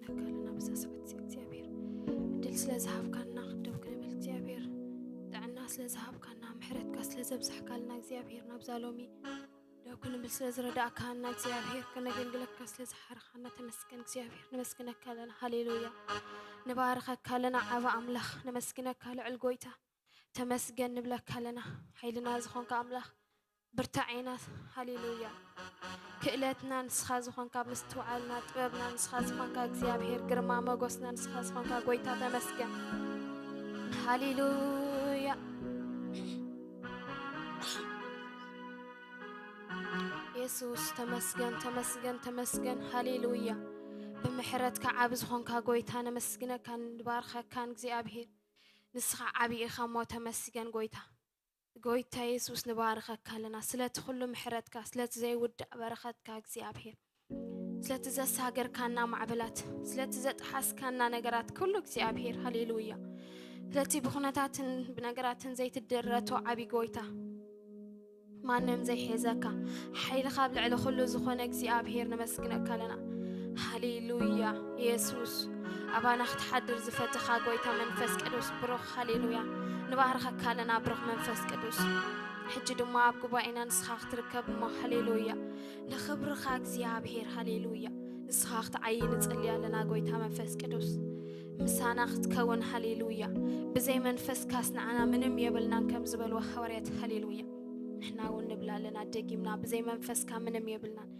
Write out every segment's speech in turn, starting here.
ነካልና ብዛ ሰዓት እግዚኣብሔር ዕድል ስለ ዝሃብካና ክደው ክንብል እግዚኣብሔር ጥዕና ስለ ዝሃብካና ምሕረትካ ስለ ዘብዛሕካልና እግዚኣብሔር ናብዛ ሎሚ ደው ክንብል ስለ ዝረዳእካና እግዚኣብሔር ከነገልግለካ ስለ ዝሓረኻና ተመስገን እግዚኣብሔር ነመስግነካ ኣለና ሃሌሉያ። ንባረኸካ ኣለና ዓባ ኣምላኽ ነመስግነካ ልዕል ጎይታ። ተመስገን ንብለካ ኣለና ሓይልና ዝኾንካ ኣምላኽ ብርታዔና ሃሌሉያ። ክእለትና ንስኻ ዝኾንካ ምስትውዓልና ጥበብና ንስኻ ዝኾንካ እግዚኣብሔር ግርማ መጎስና ንስኻ ዝኾንካ ጎይታ ተመስገን። ሃሌሉያ። የሱስ ተመስገን ተመስገን ተመስገን ሃሌሉያ። ብምሕረትካ ዓቢ ዝኾንካ ጎይታ ነመስግነካን ንባርኸካን እግዚኣብሔር። ንስኻ ዓቢ ኢኻ እሞ ተመስገን ጎይታ። ጎይታ የሱስ ንባርኸካ ኣለና ስለቲ ኩሉ ምሕረትካ ስለቲ ዘይውዳእ በረኸትካ እግዚኣብሔር። ስለቲ ዘሳገርካና ማዕበላት ስለቲ ዘጥሓስካና ነገራት ኩሉ እግዚኣብሔር ሃሌሉያ። ስለቲ ብኩነታትን ብነገራትን ዘይትደረቶ ዓቢ ጎይታ ማንም ዘይሕዘካ ሓይልኻ ኣብ ልዕሊ ኩሉ ዝኾነ እግዚኣብሔር ነመስግነካ ኣለና። ሃሌሉያ የሱስ ኣባና ክትሓድር ዝፈተኻ ጎይታ መንፈስ ቅዱስ ብሩኽ ሃሌሉያ። ንባርኸካ ኣለና ብሩኽ መንፈስ ቅዱስ። ሕጂ ድማ ኣብ ጉባኤና ንስኻ ክትርከብ እሞ ሃሌሉያ። ንኽብርኻ እግዚኣብሔር ሃሌሉያ። ንስኻ ክትዓይ ንጽሊ ኣለና ጎይታ መንፈስ ቅዱስ። ምሳና ክትከውን ሃሌሉያ። ብዘይ መንፈስካስ ንዓና ምንም የብልናን ከም ዝበልዎ ሃዋርያት ሃሌሉያ። ንሕና እውን ንብል ኣለና ደጊምና ብዘይ መንፈስካ ምንም የብልናን።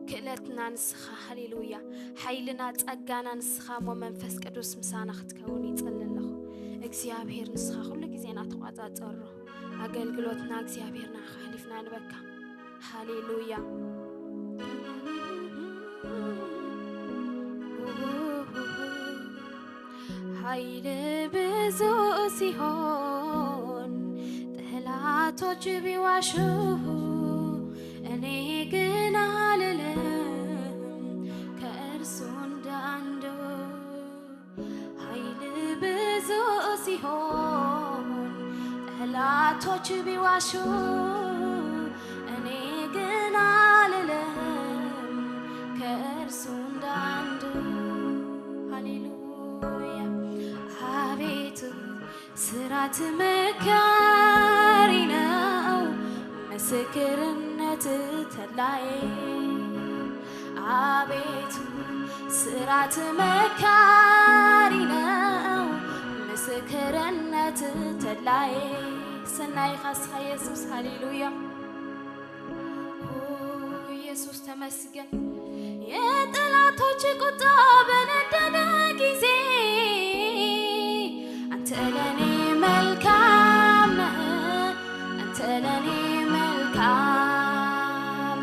ክእለትና ንስኻ ሃሌሉያ። ሓይልና ጸጋና ንስኻ እሞ መንፈስ ቅዱስ ምሳና ክትከውን ይጸሊ ኣለኹ። እግዚኣብሔር ንስኻ ኩሉ ግዜና ተቋጻጸሮ። ኣገልግሎትና እግዚኣብሔር ንዓኻ ኣሕሊፍና ንበካ። ሃሌሉያ። ኃይል ብዙ ሲሆን ጠላቶች ቢዋሹ እኔ ግን አልልም ከእርሱ እንዳንዱ። ኃይል ብዙ ሲሆን ጠላቶች ቢዋሹ እኔ ግን አልልም ከእርሱ እንዳንዱ። ሃሌሉያ። አቤቱ ስራት መካሪ ነው ምስክርነት ተላዬ። አቤቱ ስራት መካሪ ነው ምስክርነት ተላዬ። ሰናይኻ እስኻ የሱስ ሃሌሉያ። ኦ የሱስ ተመስገን። የጠላቶች ቁጣ በነደደ ጊዜ አንተ ለኔ መልካም ነህ፣ አንተ ለኔ መልካም፣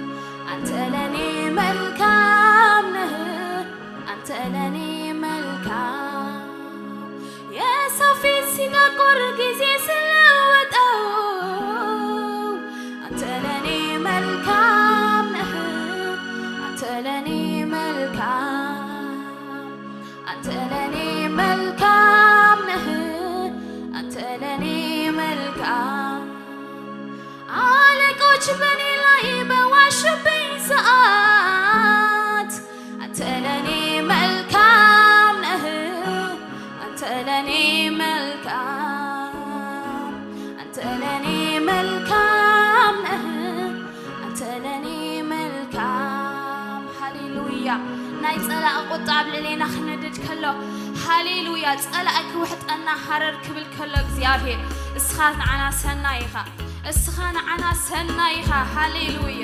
አንተ ለኔ መልካም ነህ፣ አንተ ለኔ መልካም። የሰው ፊት ሲጠቁር ጊዜ ስለወጠው አንተ ለኔ መልካም ነህ፣ አንተ ለኔ መልካም፣ አንተ ለኔ መልካም ነህ፣ አንተ ለኔ መልካም። አለቆች በኔ ላይ በዋሹብኝ ሰዓት አንተ ለኔ መልካም ነህ፣ አንተ ለኔ መልካም፣ አንተ ለኔ መልካም ነህ፣ አንተ ለኔ መልካም። ሃሌሉያ። ናይ ጸላኢ ቁጣ ኣብ ልዕሌና ክነድድ ከሎ፣ ሃሌሉያ፣ ጸላኢ ክውሕጠና ሃረር ክብል ከሎ እግዚኣብሔር፣ እስኻ ንዓና ሰናይ ኢኻ። እስኻ ንዓና ሰናይ ኢኻ። ሃሌሉያ።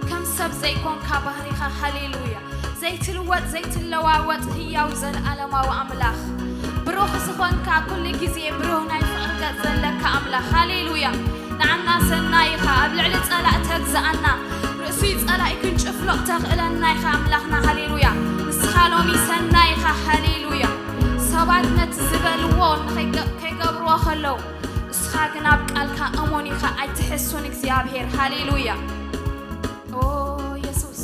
ከም ሰብ ዘይኮንካ ባህሪኻ። ሃሌሉያ። ዘይትልወጥ ዘይትለዋወጥ ህያው ዘለዓለማዊ ኣምላኽ፣ ብሩኽ ዝኾንካ፣ ኩሉ ግዜ ብሩህ ናይ ፍቕሪ ገጽ ዘለካ ኣምላኽ። ሃሌሉያ። ንዓና ሰናይ ኢኻ። ኣብ ልዕሊ ጸላእ ተግዝኣና፣ ርእሲ ጸላኢ ክንጭፍልቕ ተኽእለና ኢኻ ኣምላኽና። ሃሌሉያ። ንስኻ ሎሚ ሰናይ ኢኻ። ሃሌሉያ። ሰባት ነቲ ዝበልዎ ንኸይገ-፣ ከይገብርዎ ከለዉ፣ እስኻ ግን ኣብ ቃልካ እሙን ኢኻ፣ ኣይትሕሱን እግዚኣብሔር። ሃሌሉያ። ኦ የሱስ።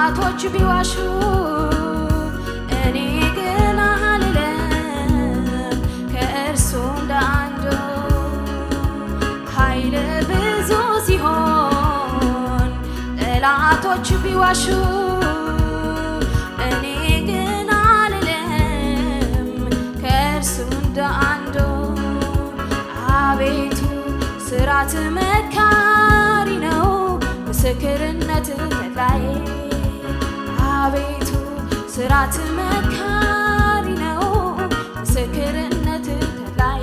ጠላቶች ቢዋሹ እኔ ግን አልልም ከእርሱ እንደ አንዱ። ኃይል ብዙ ሲሆን ጠላቶች ቢዋሹ እኔ ግን አልልም ከእርሱ እንደ አንዱ። አቤቱ ስራት መካሪ ነው ምስክርነት ላይ። አቤቱ ስራት መካሪ ነው ምስክርነት ላይ።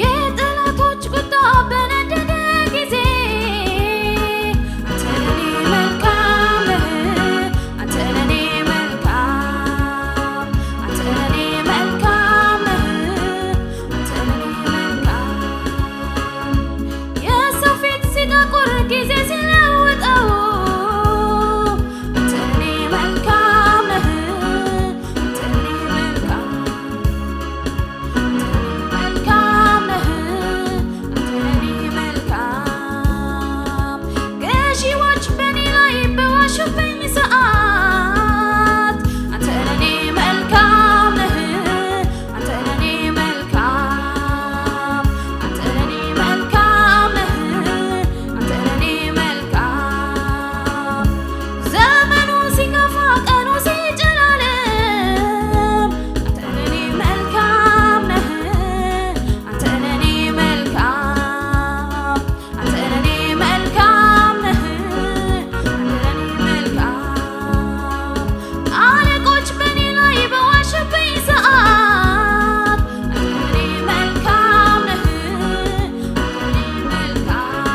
የጠላቶች ቁጣ በነደደ ጊዜ አንተ ለኔ መልካም ነህ፣ አንተ ለኔ መልካም፣ አንተ ለኔ መልካም ነህ፣ አንተ ለኔ መልካም። የሰው ፊት ሲጠቁር ጊዜ ሲለውጠው አንተ ለኔ መልካም ነህ፣ አንተ ለኔ መልካም። አንተ ለኔ መልካም ነህ፣ አንተ ለኔ መልካም። ገዢዎች በኔ ላይ በዋሹብኝ ሰዓት አንተ ለኔ መልካም ነህ፣ አንተ ለኔ መልካም፣ አንተ ለኔ መልካም ነህ፣ አንተ ለኔ መልካም። ዘመኑ ሲከፋ ቀኑ ሲጨላለም አንተ ለኔ መልካም ነህ፣ አንተ ለኔ መልካም፣ አንተ ለኔ መልካም ነህ፣ አንተ ለኔ መልካም። አለቆች በኔ ላይ በዋሹብኝ ሰዓት አንተ ለኔ መልካም ነህ፣ አንተ ለኔ መልካም፣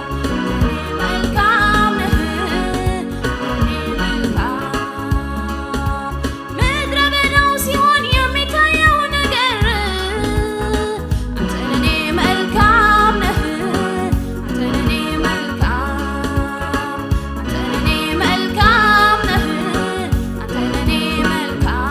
አንተ ለኔ መልካም ነህ፣ አንተ ለኔ መልካም። ምድረ በዳው ሲሆን የሚታየው ነገር አንተ ለኔ መልካም ነህ፣ አንተ ለኔ መልካም፣ አንተ ለኔ መልካም ነህ፣ አንተ ለኔ መልካም።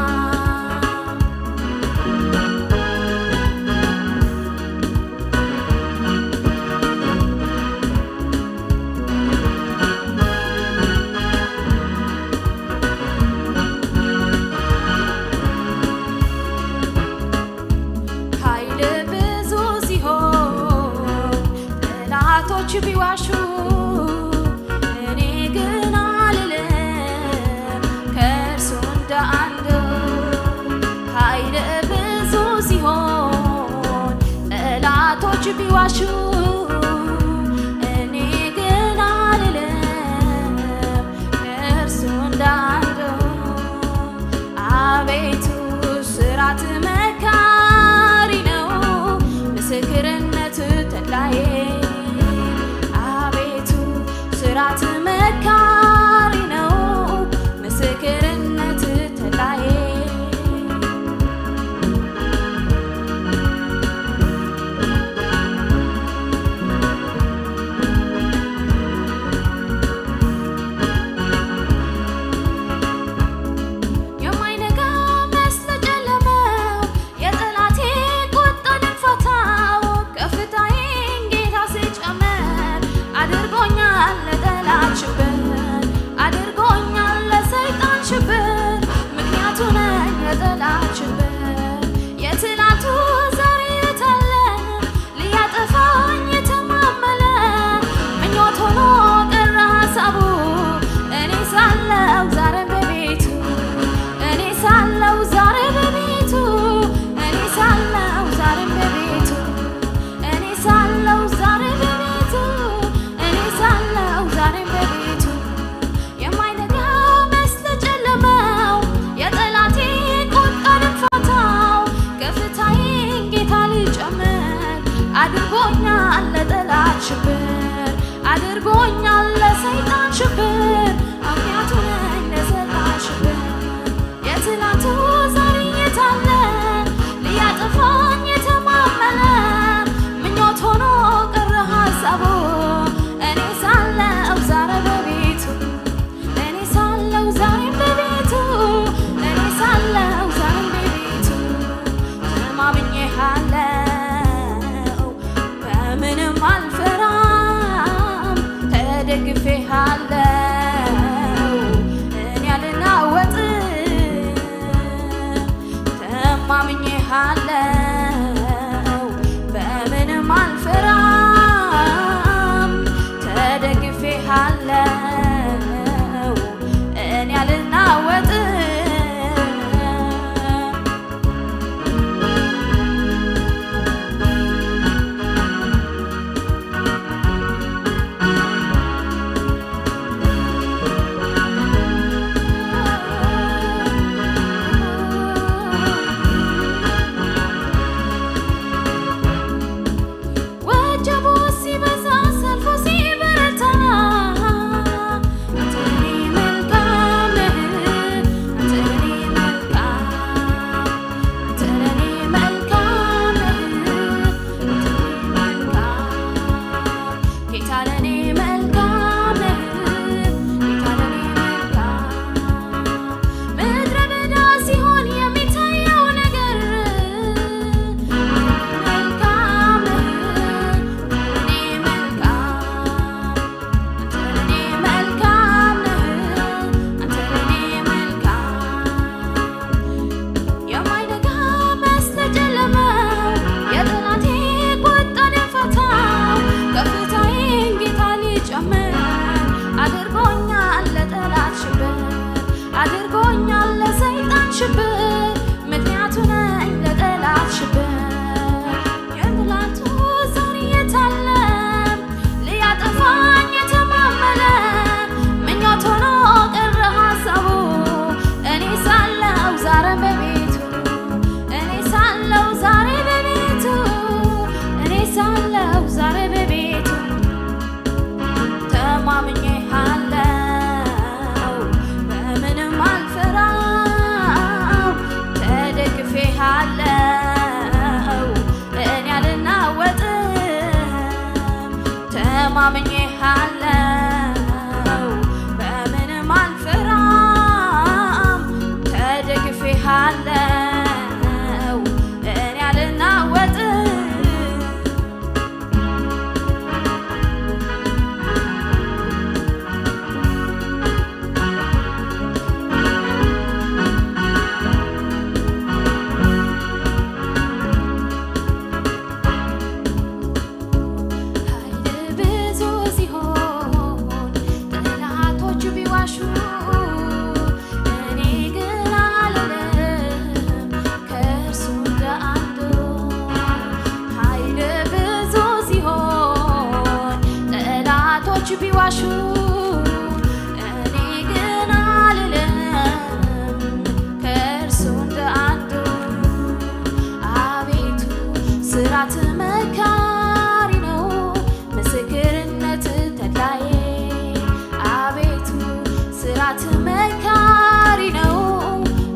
ኃይል ብዙ ሲሆን ጠላቶች ቢዋሹ እኔ ግን አልልም ከእርሱ እንደ አንዱ። ኃይል ብዙ ሲሆን ጠላቶች ቢዋሹ እኔ ግን አልልም ከእርሱ እንደ አንዱ። አቤቱ ስራት መካሪ ነው ምስክርነት ተድላዬ። አቤቱ ስራት መካሪ ነው ምስክርነት ተድላዬ። አለው በምንም አልፈራም፣ ተደግፌሃለው እኔ አልናወጥም። ወጀቡ ሲበዛ ሰልፉ ሲበረታ፣ አንተ ለኔ መልካም ነህ፣ አንተ ለኔ መልካም፣ አንተ ለኔ መልካም ነህ፣ አንተ ለኔ መልካም። ጌታ ለኔ መልካም ነህ፣ ጌታ ለኔ መልካም። ምድረ በዳ ሲሆን የሚታየው ነገር መልካም ነህ፣ ለኔ መልካም፣ አንተ ለኔ መልካም ነህ፣ አንተ ለኔ መልካም። የማይነጋ በስተጨለመው የጠላቴ ቁጣ ድንፋታ፣ ከፍታዬን ጌታ ሊጨምር አድርጎኛል ለጠላት ሽብር፣ አድርጎኛል ለሰይጣን ሽብር፣ ምክንያቱ ነኝ ለጠላት ሽብር። የትላንቱ ዛሬ የታለ? ሊያጠፋኝ የተማመለ ምኞት ሆኖ ቀረ ሐሳቡ። እኔ ሳለው ዛሬ በቤቱ፣ እኔ ሳለው ዛሬ በቤቱ፣ እኔ ሳለው ዛሬ በቤቱ። ተማምኜሃለው በምንም አልፈራው፣ ተደግፌሃለው እኔ አልናወጥም። ተማምኜሃለው በምንም አልፈራም፣ ተደግፌሃለው እኔ አልናወጥም። ኃይል ብዙ ሲሆን ጠላቶቹ ቢዋሹ፣ እኔ ግን አልልም ከእርሱ እንደ አንዱ። ኃይል ብዙ ሲሆን ጠላቶች ቢዋሹ፣ እኔ ግን አልልም ከእርሱ እንደ አንዱ። አቤቱ ስራት መካሪ ነው፣ ምስክርነት ተድላዬ። አቤቱ ስራት መካሪ ነው፣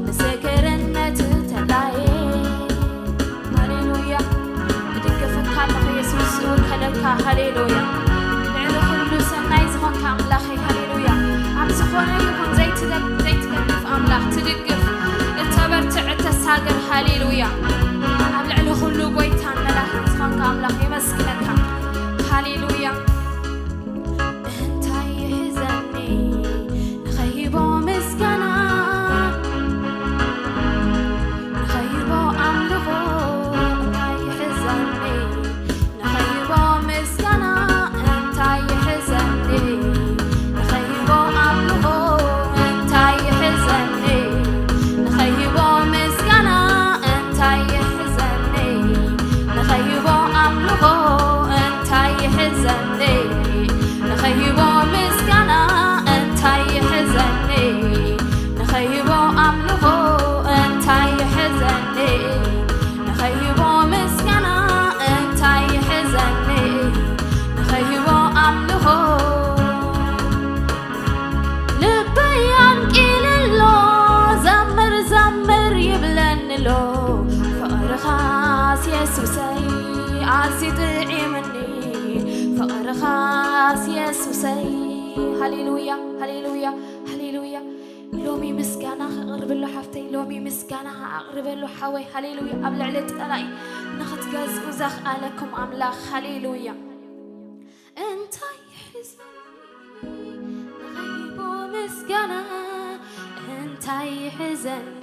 ምስክርነት ተድላዬ። ሃሌሉያ። እድገፈካ ኣለኹ የሱስ፣ እውከለካ። ሃሌሉያ። ልዕሊ ኩሉ ሰናይ ዝኾንካ ኣምላኸይ። ሃሌሉያ። ኣብ ዝኾነ ይኹን ዘይትደግ-፣ ዘይትገድፍ ኣምላኽ፣ ትድግፍ፣ እተበርትዕ፣ እተሳግር። ሃሌሉያ። ኣብ ልዕሊ ኩሉ ጎይታን መላኽን ዝኾንካ ኣምላኽ የመስግነካ። ሃሌሉያ። እንታይ ይሕዘኒ ንኸይቦ ምስጋና፣ ንኸይቦ ኣምልኾ? እንታይ ይሕዘኒ ንኸይቦ ምስጋና? እንታይ ይሕዘኒ ንኸይቦ ኣምልኾ? እንታይ ይሕዘኒ ንኸይቦ ምስጋና? እንታይ ይሕዘኒ ንኸይቦ ኣምልኾ? እንታይ ይሕዘኒ ንኸይቦ ምስጋና? እንታይ ይሕዘኒ ንኸይቦ ኣምልኾ? እንታይ ይሕዘኒ ንኸይቦ ምስጋና? እንታይ ይሕዘኒ ንኸይቦ ኣምልኾ? ልበይ ኣንቂልሎ፣ ዘምር ዘምር ይብለኒ ኣሎ። ፍቕርኻስ የሱሰይ ኣዝዩ ጥዒምኒ፣ ፍቕርኻስ የሱሰይ። ሃሌሉያ፣ ሃሌሉያ፣ ሃሌሉያ። ሎሚ ምስጋና ከቕርብሎ ሓፍተይ፣ ሎሚ ምስጋና ኣቕርበሉ ሓወይ። ሃሌሉያ። ኣብ ልዕሊ ጸላኢ ንኽትገዝኡ ዘኽኣለኩም ኣምላኽ። ሃሌሉያ። እንታይ ይሕዘኒ ንኸይቦ ምስጋና? እንታይ ይሕዘኒ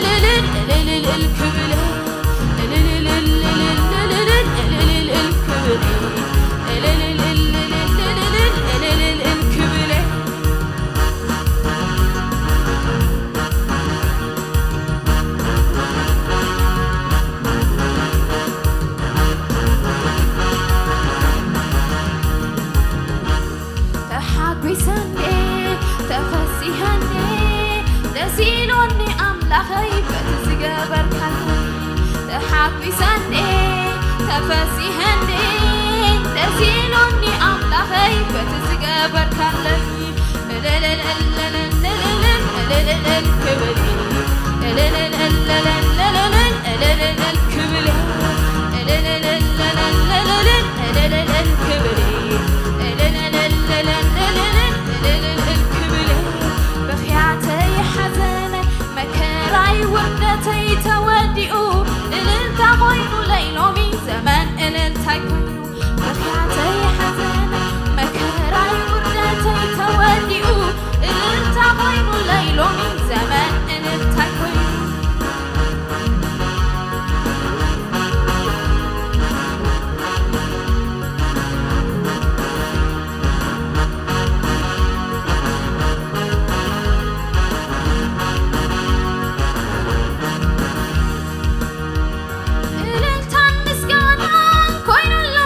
እልልልል እልልልል ክብለ እልልልል እልልልል እልልልል ክብለ እልልልል እልልልል እልልልል ክብለ ተሓጒሰ እንዴ ተፈሲሐ እንዴ ደስ ኢሎኒ ኣምላኸይ በቲ ዝገበርካለይ ተሓጒሰ እንዴ ተፈሲሐ እንዴ ደስ ኢሎኒ ኣምላኸይ በቲ ዝገበርካለይ እልልልልልልልልልልልልልል ክብል እልልልልልልልልልል ክብል እልልልልልልልልልልል ክብል እልልልልልልልልልል ክብል ብኽያተይ ሓዘነይ መከራይ ውርደተይ ተወዲኡ እልልታ ኮይኑ ለይሎሚ ዘመን እልልታይ ኮይኑ ብኽያተይ ሓዘነይ መከራይ ውርደተይ ተወዲኡ እልልታ ኮይኑ ለይሎሚ ዘመን እልልታይ ኮይኑ እልልታን ምስጋናን ኮይኑላ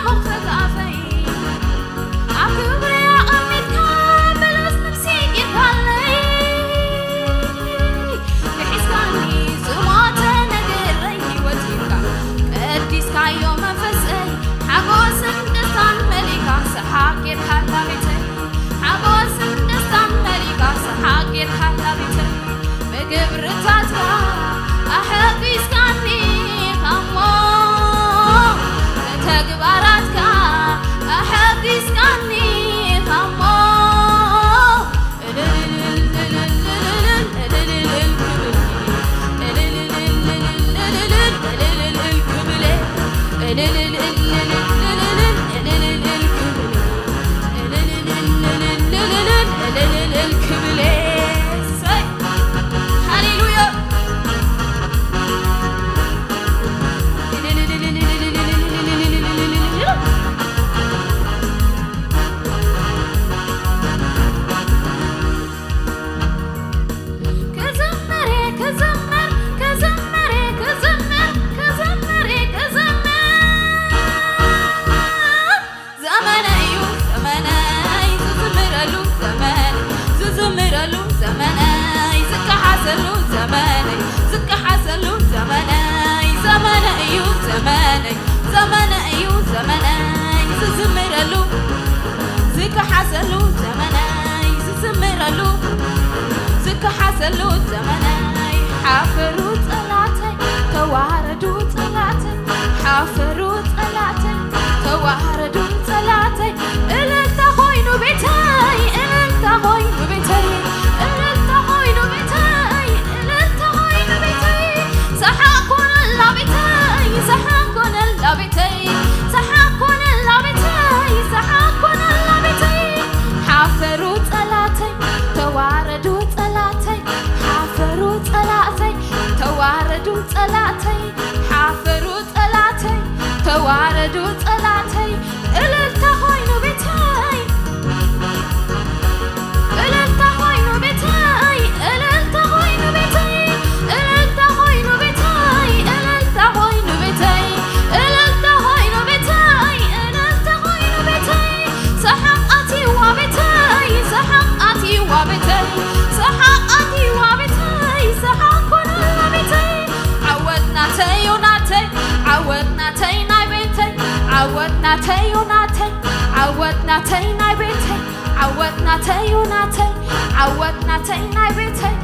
ዘመነይ ዝዝምረሉ ዘመነይ ዝከሓሰሉ ዘመነይ ዝከሓሰሉ ዘመነይ ዘመነ እዩ ዘመነይ ዘመነ እዩ ዘመነይ ዝዝምረሉ ዝከሓሰሉ ዘመነይ ዝዝምረሉ ዝከሓሰሉ ዘመነይ ሓፈሩ ጸላተይ ተዋረዱ ጸላተይ ሓፈሩ ጸላተይ ተዋረዱ ጸላተይ እልልታ ኮይኑ ቤተይ እልልታ ኮይኑ ቤተይ እልልታ ኮይኑ ቤተይ እልልታ ኮይኑ ቤተይ ሰሓቅ ኮነላ ቤተይ ሰሓቅ ኮነላ ቤተይ ሰሓቅ ኮነላ ቤተይ ሰሓቅ ኮነላ ቤተይ ሓፈሩ ጸላተይ ተዋረዱ ጸላተይ ሓፈሩ ጸላተይ ተዋረዱ ጸላተይ ሓፈሩ ጸላተይ ተዋረዱ ጸላተይ እልልታ ኮይኑ ቤተይ እልልታ ኮይኑ ቤተይ እልልታ ኮይኑ ቤተይ እልልታ ኮይኑ ቤተይ እልልታ ኮይኑ ቤተይ እልልታ ኮይኑ ቤተይ እልልታ ኮይኑ ቤተይ ሰሓቕ ኣትይዋ ቤተይ ሰሓቕ ኣትይዋ ቤተይ ሰሓቕ ኣትይዋ ቤተይ ሰሓቕ ኮነላ ቤተይ ዓወት ናተይ እዩ ናተይ ዓወት ናተይ ናይ ቤተይ ዓወት ናተይ እዩ ናተይ ዓወት ናተይ ናይ ቤተይ ዓወት ናተይ እዩ ናተይ ዓወት ናተይ ናይ ቤተይ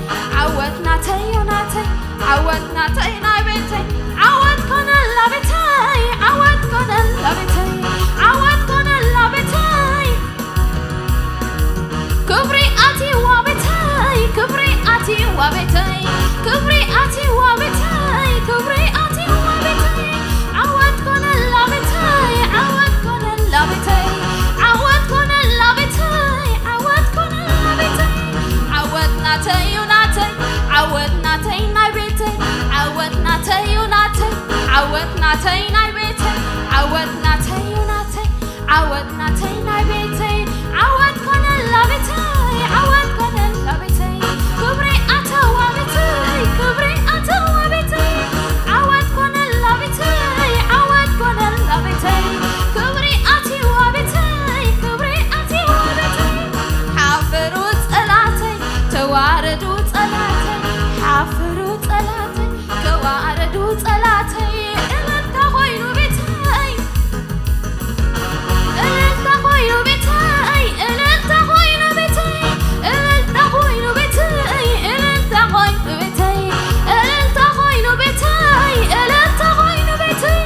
ዓወት ናተይ እዩ ናተይ ዓወት ናተይ ናይ ቤተይ ዓወት ኮነላ ቤተይ ዓወት ኮነላ ቤተይ ዓወት ኮነላ ቤተይ ክብሪ ኣትይዋ ቤተይ ክብሪ ኣትይዋ ቤተይ ክብሪ ኣትይዋ ቤተይ ክብሪ ኣትይዋ ቤተይ ዓወት ኮነላ ቤተይ ዓወት ኮነላ ቤተይ ዓወት ኮነላ ቤተይ ዓወት ኮነላ ቤተይ ዓወት ናተይ እዩ ናተይ ዓወት ናተይ ናይ ቤተይ ዓወት ናተይ እዩ ናተይ ዓወት ናተይ ናይ ቤተይ ዓወት ናተይ እዩ ናተይ ዓወት ናተይ ናይ ቤተይ ዓወት ኮነላ ቤተይ ዓወት ኮነላ ቤተይ ክብሪ ኣተዋ ቤተይ ክብሪ ኣተዋ ቤተይ ዓወት ኮነላ ቤተይ ዓወት ኮነላ ቤተይ ክብሪ ኣትዋ ቤተይ ክብሪ ኣትዋ ቤተይ ሓፈሩ ጸላተይ ተዋረዱ ጸላተይ ሓፈሩ ጸላተይ ተዋረዱ ጸላተይ እልልታ ኮይኑ ቤተይ እልልታ ኮይኑ ቤተይ እልልታ ኮይኑ ቤተይ እልልታ ኮይኑ ቤተይ እልልታ ኮይኑ ቤተይ እልልታ ኮይኑ ቤተይ እልልታ ኮይኑ ቤተይ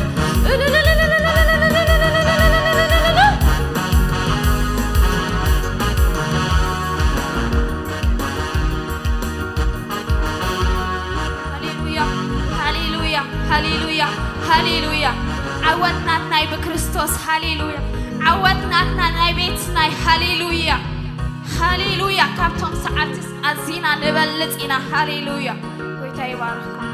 ሃሌሉያ ሃሌሉያ ሃሌሉያ ሃሌሉያ ዓወት ናትና ብክርስቶስ ሃሌሉያ ዓወት ናትና ናይ ቤትናይ ሃሌሉያ ሃሌሉያ ካብቶም ሰዓብትስ ኣዚና ንበልጽ ኢና ሃሌሉያ ጎይታ ይባርኽኩም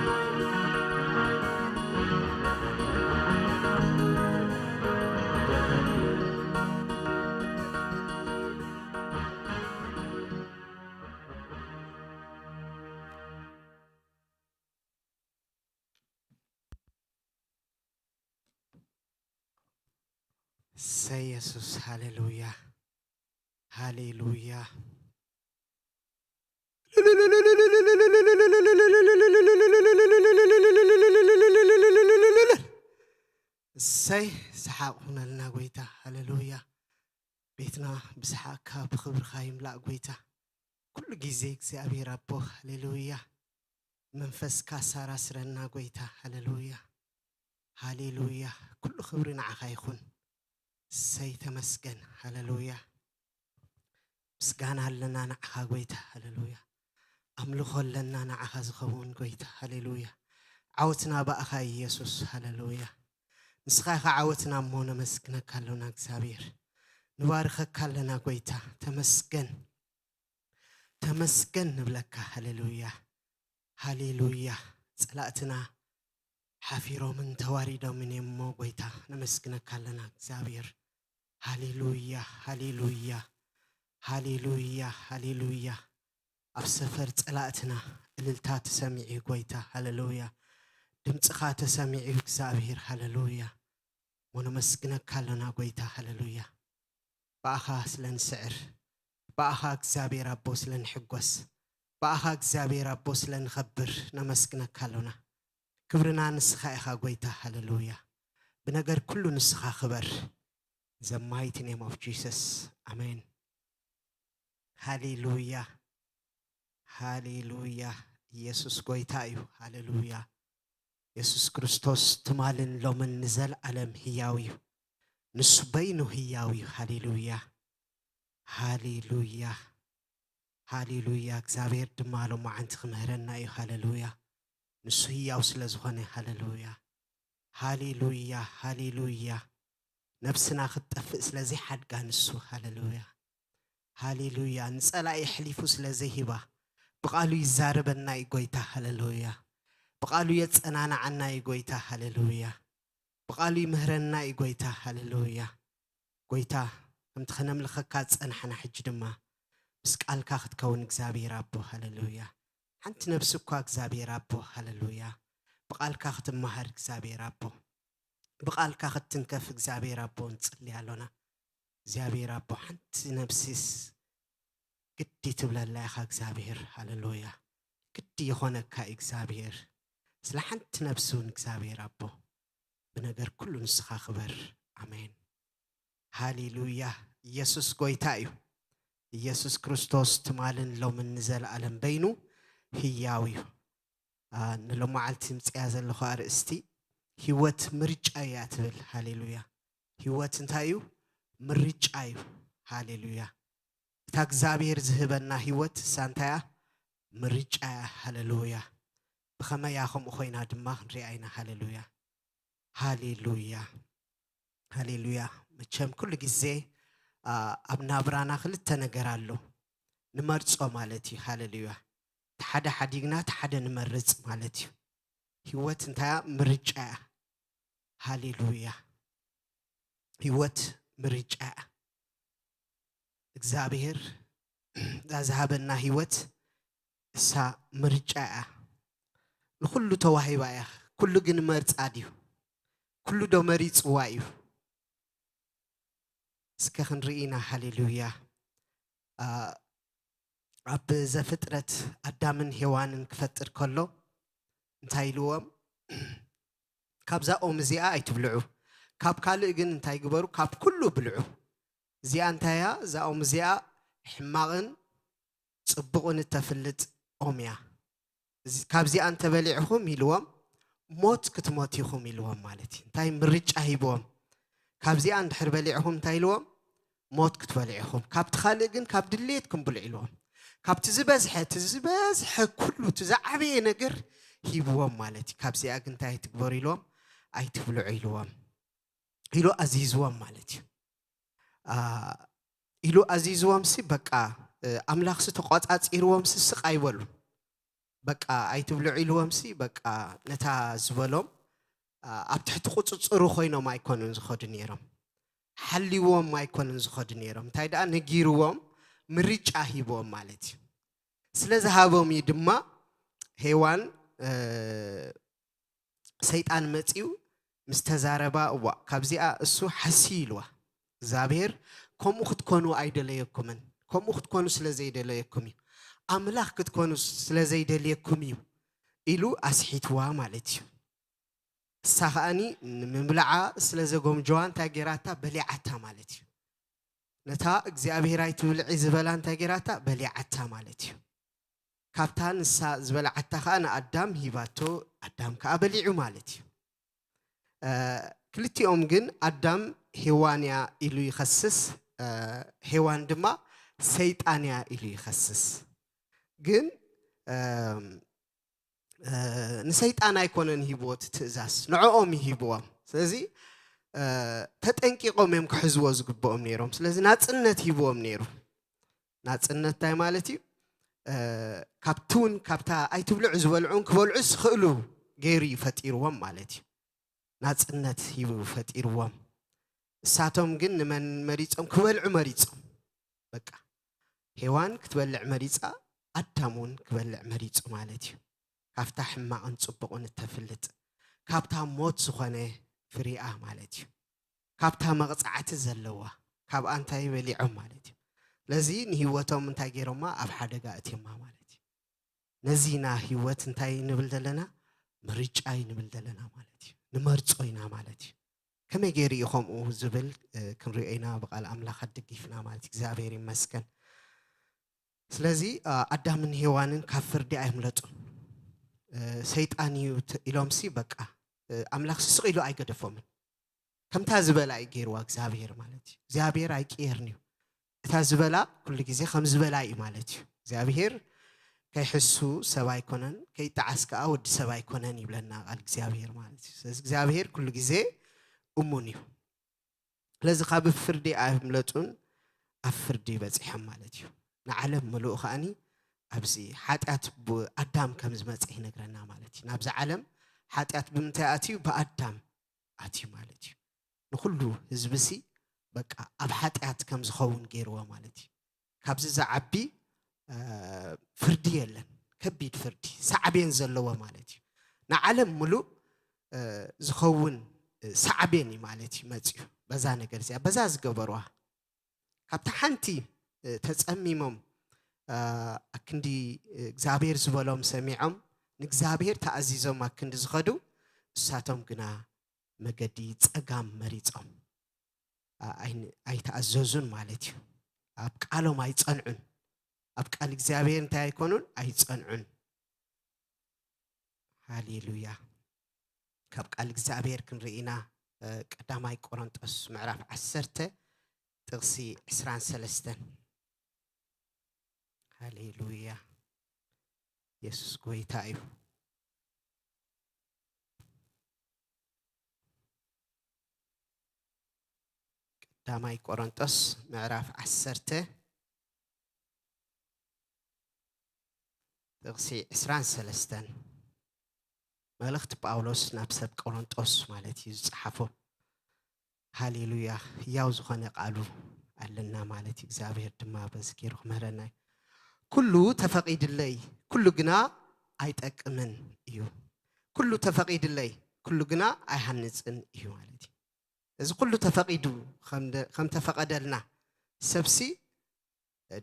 ሰይ የሱስ ሃሌሉያ ሃሌሉያ እሰይ ሰሓቕ ሁነልና ጎይታ ሃሌሉያ ቤትና ብሰሓቕካ ብኽብርኻ ይምላእ ጎይታ ኩሉ ግዜ እግዚኣብሔር ኣቦ ሃሌሉያ መንፈስካ ኣሳራስረና ጎይታ ሃሌሉያ ሃሌሉያ ኩሉ ክብሪ ንዓኻ ይኹን እሰይ ተመስገን ሃሌሉያ ምስጋና ኣለና ንዓኻ ጎይታ ሃሌሉያ ኣምልኾ ኣለና ንዓኻ ዝኸውን ጎይታ ሃሌሉያ ዓወትና ብኣኻ ኢየሱስ ሃሌሉያ ንስኻ ኢኻ ዓወትና እሞ ነመስግነካ ኣሎና እግዚኣብሔር ንባርኸካ ኣለና ጎይታ ተመስገን ተመስገን ንብለካ ሃሌሉያ ሃሌሉያ ጸላእትና ሓፊሮምን ተዋሪዶምን እዮም እሞ ጎይታ ነመስግነካ ኣለና እግዚኣብሔር ሃሌሉያ ሃሌሉያ ሃሌሉያ ሃሌሉያ ኣብ ሰፈር ጸላእትና እልልታ ተሰሚዑ ጎይታ ሃሌሉያ ድምፅኻ ተሰሚዑ እግዚኣብሔር ሃሌሉያ እሞ ነመስግነካ ኣለና ጎይታ ሃሌሉያ ብኣኻ ስለ ንስዕር ብኣኻ እግዚኣብሔር ኣቦ ስለ ንሕጎስ፣ ብኣኻ እግዚኣብሔር ኣቦ ስለ ንኸብር ነመስግነካ ኣሎና። ክብርና ንስኻ ኢኻ ጎይታ። ሃሌሉያ። ብነገር ኩሉ ንስኻ ክበር። In the mighty name of Jesus. ኣሜን። ሃሌሉያ። ሃሌሉያ። ኢየሱስ ጎይታ እዩ። ሃሌሉያ። ኢየሱስ ክርስቶስ ትማልን ሎምን ንዘለኣለም ህያው እዩ። ንሱ በይኑ ህያው እዩ። ሃሌሉያ። ሃሌሉያ። ሃሌሉያ። እግዚኣብሔር ድማ ሎማዓንቲ ክምህረና እዩ። ሃሌሉያ። ንሱ ህያው ስለ ዝኾነ። ሃሌሉያ። ሃሌሉያ። ሃሌሉያ። ነብስና ክትጠፍእ ስለ ዘይሓድጋ ንሱ። ሃሌሉያ። ሃሌሉያ። ንጸላኢ ኣሕሊፉ ስለ ዘይህባ ብቓሉ ይዛረበና እዩ ጎይታ። ሃሌሉያ። ብቓሉ የጸናንዓና እዩ ጎይታ። ሃሌሉያ። ብቓሉ ይምህረና እዩ ጎይታ። ሃሌሉያ። ጎይታ፣ ከምቲ ከነምልኸካ ዝጸናሕና ሕጂ ድማ ምስ ቃልካ ክትከውን እግዚኣብሔር ኣቦ። ሃሌሉያ። ሓንቲ ነብሲ እኳ እግዚኣብሔር ኣቦ። ሃሌሉያ። ብቓልካ ክትመሃር እግዚኣብሔር ኣቦ። ብቓልካ ክትትንከፍ እግዚኣብሔር ኣቦ ንጽሊ ኣሎና። እግዚኣብሔር ኣቦ ሓንቲ ነብሲስ ግዲ ትብለላ ኢኻ እግዚኣብሔር። ሃሌሉያ። ግዲ ይኾነካ እግዚኣብሔር። ስለ ሓንቲ ነብሲ እውን እግዚኣብሔር ኣቦ ብነገር ኩሉ ንስኻ ክበር። ኣሜን። ሃሌሉያ። ኢየሱስ ጎይታ እዩ። ኢየሱስ ክርስቶስ ትማልን ሎምን ንዘለኣለም በይኑ ህያው እዩ። ኣ፣ ንሎማዓልቲ ምጽያ ዘለኹ ኣርእስቲ ህይወት ምርጫ እያ ትብል። ሃሌሉያ። ህይወት እንታይ እዩ? ምርጫ እዩ። ሃሌሉያ። እታ እግዚኣብሔር ዝህበና ህይወት እሳ እንታይ እያ? ምርጫ እያ። ሃሌሉያ። ብኸመይ እያ ከምኡ ኮይና ድማ ክንሪኣ ኢና። ሃሌሉያ። ሃሌሉያ። ሃሌሉያ። መቸም ኩሉ ግዜ፣ ኣ፣ ኣብ ናብራና ክልተ ነገር ኣሎ። ንመርጾ ማለት እዩ። ሃሌሉያ። እቲ ሓደ ሓዲግና እቲ ሓደ ንመርጽ ማለት እዩ። ህይወት እንታይ እያ? ምርጫ እያ። ሃሌሉያ። ህይወት ምርጫ እያ። እግዚኣብሔር እዛ ዝሃበና ህይወት እሳ ምርጫ እያ። ንኹሉ ተዋሂባ እያ። ኩሉ ግን መርጻ ድዩ? ኩሉ ዶ መሪጽዋ እዩ? እስከ ክንርኢ ኢና። ሃሌሉያ። ኣ፣ ኣብ ዘፍጥረት ኣዳምን ሄዋንን ክፈጥር ከሎ እንታይ ኢልዎም? ካብዛ ኦም እዚኣ ኣይትብልዑ፣ ካብ ካልእ ግን እንታይ ግበሩ? ካብ ኩሉ ብልዑ። እዚኣ እንታይ እያ? እዛ ኦም እዚኣ ሕማቕን ጽቡቕን እተፍልጥ ኦም እያ። እዚ፣ ካብዚኣ እንተበሊዕኹም ኢልዎም፣ ሞት ክትሞት ኢኹም ኢልዎም ማለት እዩ። እንታይ ምርጫ ሂብዎም? ካብዚኣ እንድሕር በሊዕኹም እንታይ ኢልዎም? ሞት ክትበልዑ ኢኹም። ካብቲ ካልእ ግን ካብ ድሌትኩም ብልዑ ኢልዎም። ካብቲ ዝበዝሐ፣ እቲ ዝበዝሐ ኩሉ፣ እቲ ዝዓበየ ነገር ሂብዎም ማለት እዩ። ካብዚኣ ግን እንታይ ኣይትግበሩ ኢልዎም? ኣይትብልዑ ኢልዎም። ኢሉ ኣዚዝዎም ማለት እዩ። ኣ፣ ኢሉ ኣዚዝዎም ሲ በቃ፣ እ፣ ኣምላኽ ሲ ተቋጻጺርዎም ሲ ስቕ ኣይበሉ። በቃ ኣይትብልዑ ኢልዎም ሲ በቃ ነታ ዝበሎም፣ ኣ፣ ኣብ ትሕቲ ቁጽጽሩ ኮይኖም ኣይኮኑን ዝኸዱ ነይሮም። ሓልዎም ኣይኮኑን ዝኸዱ ነይሮም። እንታይ ደኣ ነጊርዎም ምርጫ ሂብዎም ማለት እዩ። ስለ ዝሃቦም እዩ ድማ ሄዋን፣ እ፣ ሰይጣን መጺኡ ምስ ተዛረባ፣ እዋ፣ ካብዚኣ እሱ ሓስዩ ኢልዋ። እግዚኣብሔር ከምኡ ክትኮኑ ኣይደለየኩምን፣ ከምኡ ክትኮኑ ስለ ዘይደለየኩም እዩ፣ ኣምላኽ ክትኮኑ ስለ ዘይደልየኩም እዩ ኢሉ ኣስሒትዋ ማለት እዩ። እሳ ከኣኒ ንምብላዓ ስለ ዘጎምጀዋ እንታይ ገይራታ? በሊዓታ ማለት እዩ። ነታ እግዚኣብሔር ኣይትብልዒ ዝበላ እንታይ ገይራታ? በሊዓታ ማለት እዩ። ካብታ ንሳ ዝበልዓታ ከኣ ንኣዳም ሂባቶ፣ ኣዳም ከኣ በሊዑ ማለት እዩ። እ፣ ክልቲኦም ግን ኣዳም ሄዋን እያ ኢሉ ይኸስስ፣ እ፣ ሄዋን ድማ ሰይጣን እያ ኢሉ ይኸስስ። ግን፣ እም፣ እ፣ ንሰይጣን ኣይኮነን ሂብዎ እቲ ትእዛዝ፣ ንዕኦም እዩ ሂብዎም። ስለዚ፣ እ፣ ተጠንቂቖም እዮም ክሕዝዎ ዝግብኦም ነይሮም። ስለዚ ናጽነት ሂብዎም ነይሩ። ናጽነት እንታይ ማለት እዩ? እ፣ ካብቲ እውን ካብታ ኣይትብልዑ ዝበልዑን ክበልዑ ዝኽእሉ ገይሩ እዩ ፈጢርዎም ማለት እዩ። ናጽነት ሂቡ ፈጢርዎም። እሳቶም ግን ንመን መሪጾም? ክበልዑ መሪጾም። በቃ ሄዋን ክትበልዕ መሪጻ፣ ኣዳም እውን ክበልዕ መሪጹ ማለት እዩ። ካብታ ሕማቕን ጽቡቕን እተፍልጥ፣ ካብታ ሞት ዝኾነ ፍሪኣ ማለት እዩ። ካብታ መቕጻዕቲ ዘለዋ፣ ካብኣ እንታይ በሊዖም ማለት እዩ። ስለዚ ንህይወቶም እንታይ ገይሮማ? ኣብ ሓደጋ እትዮማ ማለት እዩ። ነዚ ኢና ህይወት እንታይ ንብል ዘለና? ምርጫ እዩ ንብል ዘለና ማለት እዩ። ንመርጾ ኢና ማለት እዩ። ከመይ ገይሩ እዩ ከምኡ ዝብል፣ እ፣ ክንሪኦ ኢና ብቃል ኣምላኽ ኣደጊፍና ማለት እዩ። እግዚኣብሔር ይመስገን። ስለዚ፣ እ፣ ኣዳምን ሄዋንን ካብ ፍርዲ ኣይምለጡን። እ፣ ሰይጣን እዩ ተ-፣ ኢሎምሲ በቃ፣ እ፣ ኣምላኽ ስስቕ ኢሉ ኣይገደፎምን። ከምታ ዝበላ እዩ ገይርዋ እግዚኣብሔር ማለት እዩ። እግዚኣብሔር ኣይቅየርን እዩ። እታ ዝበላ ኩሉ ግዜ ከም ዝበላ እዩ ማለት እዩ። እግዚኣብሔር ከይሕሱ ሰብ ኣይኮነን፣ ከይጠዓስ ከኣ ወዲ ሰብ ኣይኮነን ይብለና ቃል እግዚኣብሔር ማለት እዩ። ስለዚ እግዚኣብሔር ኩሉ ግዜ እሙን እዩ። ስለዚ ካብ ፍርዲ ኣይምለጡን፣ ኣብ ፍርዲ በጺሖም ማለት እዩ። ንዓለም ምሉእ ከኣኒ ኣብዚ ሓጢኣት ብኣዳም ከም ዝመጸ ይነግረና ማለት እዩ። ናብዚ ዓለም ሓጢኣት ብምንታይ ኣትዩ? ብኣዳም ኣትዩ ማለት እዩ። ንኹሉ ህዝብሲ በቃ ኣብ ሓጢኣት ከም ዝኸውን ገይርዎ ማለት እዩ። ካብዚ ዝዓቢ፣ እ፣ ፍርዲ የለን። ከቢድ ፍርዲ፣ ሳዕቤን ዘለዎ ማለት እዩ። ንዓለም ምሉእ፣ እ፣ ዝኸውን፣ እ፣ ሳዕቤን እዩ ማለት እዩ መጺኡ። በዛ ነገር እዚኣ፣ በዛ ዝገበርዋ፣ ካብታ ሓንቲ፣ እ፣ ተጸሚሞም፣ እ፣ ኣክንዲ እግዚኣብሔር ዝበሎም ሰሚዖም፣ ንእግዚኣብሔር ተኣዚዞም ኣክንዲ ዝኸዱ፣ እሳቶም ግና መገዲ ጸጋም መሪጾም፣ ኣ-፣ ኣይን-፣ ኣይተኣዘዙን ማለት እዩ። ኣብ ቃሎም ኣይጸንዑን። ኣብ ቃል እግዚኣብሔር እንታይ ኣይኮኑን? ኣይጸንዑን። ሃሌሉያ። ካብ ቃል እግዚኣብሔር ክንርኢ ኢና። እ፣ ቀዳማይ ቆሮንጦስ ምዕራፍ ዓሰርተ ጥቕሲ ዕስራን ሰለስተን። ሃሌሉያ። የሱስ ጎይታ እዩ። ቀዳማይ ቆሮንጦስ ምዕራፍ ዓሰርተ ጥቕሲ ዕስራን ሰለስተን። መልእኽቲ ጳውሎስ ናብ ሰብ ቆሮንጦስ ማለት እዩ ዝጸሓፎ። ሃሌሉያ። ህያው ዝኾነ ቃሉ ኣለና ማለት እዩ። እግዚኣብሔር ድማ በዚ ገይሩ ክምህረና እዩ። "ኩሉ ተፈቒድለይ፣ ኩሉ ግና ኣይጠቅምን እዩ። ኩሉ ተፈቒድለይ፣ ኩሉ ግና ኣይሃንጽን እዩ" ማለት እዩ። እዚ ኩሉ ተፈቒዱ ከም ደ-፣ ከም ተፈቐደልና፣ ሰብሲ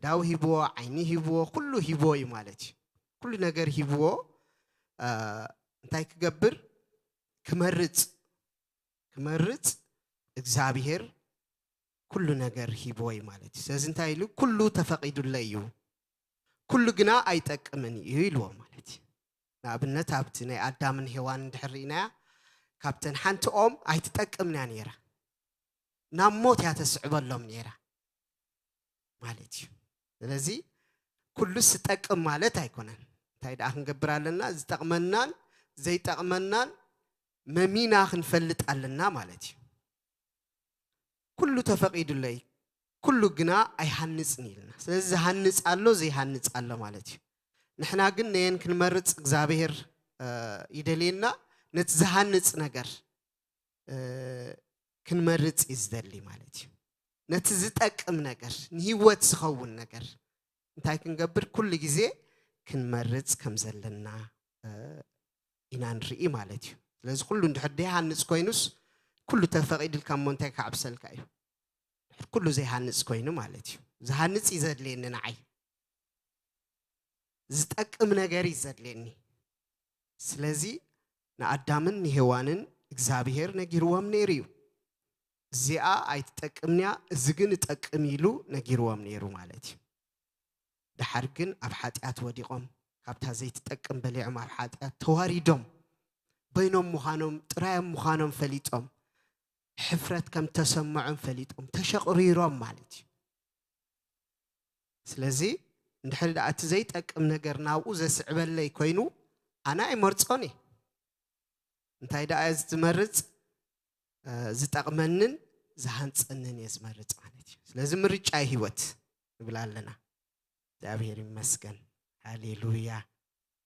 ዳው ሂብዎ፣ ዓይኒ ሂብዎ፣ ኩሉ ሂብዎ እዩ ማለት እዩ። ኩሉ ነገር ሂብዎ፣ እ፣ እንታይ ክገብር? ክመርጽ፣ ክመርጽ እግዚኣብሔር ኩሉ ነገር ሂብዎ እዩ ማለት እዩ። ስለዚ እንታይ ኢሉ? "ኩሉ ተፈቒዱለይ እዩ፣ ኩሉ ግና ኣይጠቅምን እዩ" ኢልዎ ማለት እዩ። ንኣብነት ኣብቲ ናይ ኣዳምን ሄዋን እንድሕር ርኢናያ፣ ካብተን ሓንቲ ኦም ኣይትጠቅምን እያ ነይራ፣ ናብ ሞት እያ ተስዕበሎም ነይራ ማለት እዩ። ስለዚ ኩሉስ ዝጠቅም ማለት ኣይኮነን። እንታይ ደኣ ክንገብር ኣለና? ዝጠቕመናን ዘይጠቕመናን መሚና ክንፈልጥ ኣለና ማለት እዩ። "ኩሉ ተፈቒዱለይ፣ ኩሉ ግና ኣይሃንጽን" ኢልና። ስለዚ ዝሃንጽ ኣሎ፣ ዘይሃንጽ ኣሎ ማለት እዩ። ንሕና ግን ነየን ክንመርጽ እግዚኣብሔር፣ እ፣ ይደልየና። ነቲ ዝሃንጽ ነገር፣ እ፣ ክንመርጽ እዩ ዝደሊ ማለት እዩ። ነቲ ዝጠቅም ነገር፣ ንህይወት ዝኸውን ነገር እንታይ ክንገብር? ኩሉ ግዜ ክንመርጽ ከም ዘለና፣ እ፣ ኢና ንርኢ ማለት እዩ። ስለዚ ኩሉ እንድሕር ዘይሃንጽ ኮይኑስ፣ ኩሉ ተፈቒድልካ እሞ እንታይ ክዓብሰልካ እዩ? እንድሕር ኩሉ ዘይሃንጽ ኮይኑ ማለት እዩ። ዝሃንጽ እዩ ዘድልየኒ ንዓይ። ዝጠቅም ነገር እዩ ዘድልየኒ። ስለዚ ንኣዳምን ንሄዋንን እግዚኣብሔር ነጊርዎም ነይሩ እዩ። "እዚኣ ኣይትጠቅምን እያ፣ እዚ ግን እጠቅም" ኢሉ ነጊርዎም ነይሩ ማለት እዩ። ደሓር ግን ኣብ ሓጢኣት ወዲቖም፣ ካብታ ዘይትጠቅም በሊዖም ኣብ ሓጢኣት ተዋሪዶም፣ በይኖም ምዃኖም፣ ጥራዮም ምዃኖም ፈሊጦም፣ ሕፍረት ከም ተሰምዖም ፈሊጦም፣ ተሸቕሪሮም ማለት እዩ። ስለዚ እንድሕር ደኣ እቲ ዘይጠቅም ነገር ናብኡ ዘስዕበለይ ኮይኑ፣ ኣነ ኣይመርጾን እየ። እንታይ ደኣ እየ ዝመርጽ? እ፣ ዝጠቕመንን ዝሃንጸንን እየ ዝመርጽ ማለት እዩ። ስለዚ ምርጫ እዩ ህይወት ንብል ኣለና። እግዚኣብሔር ይመስገን። ሃሌሉያ።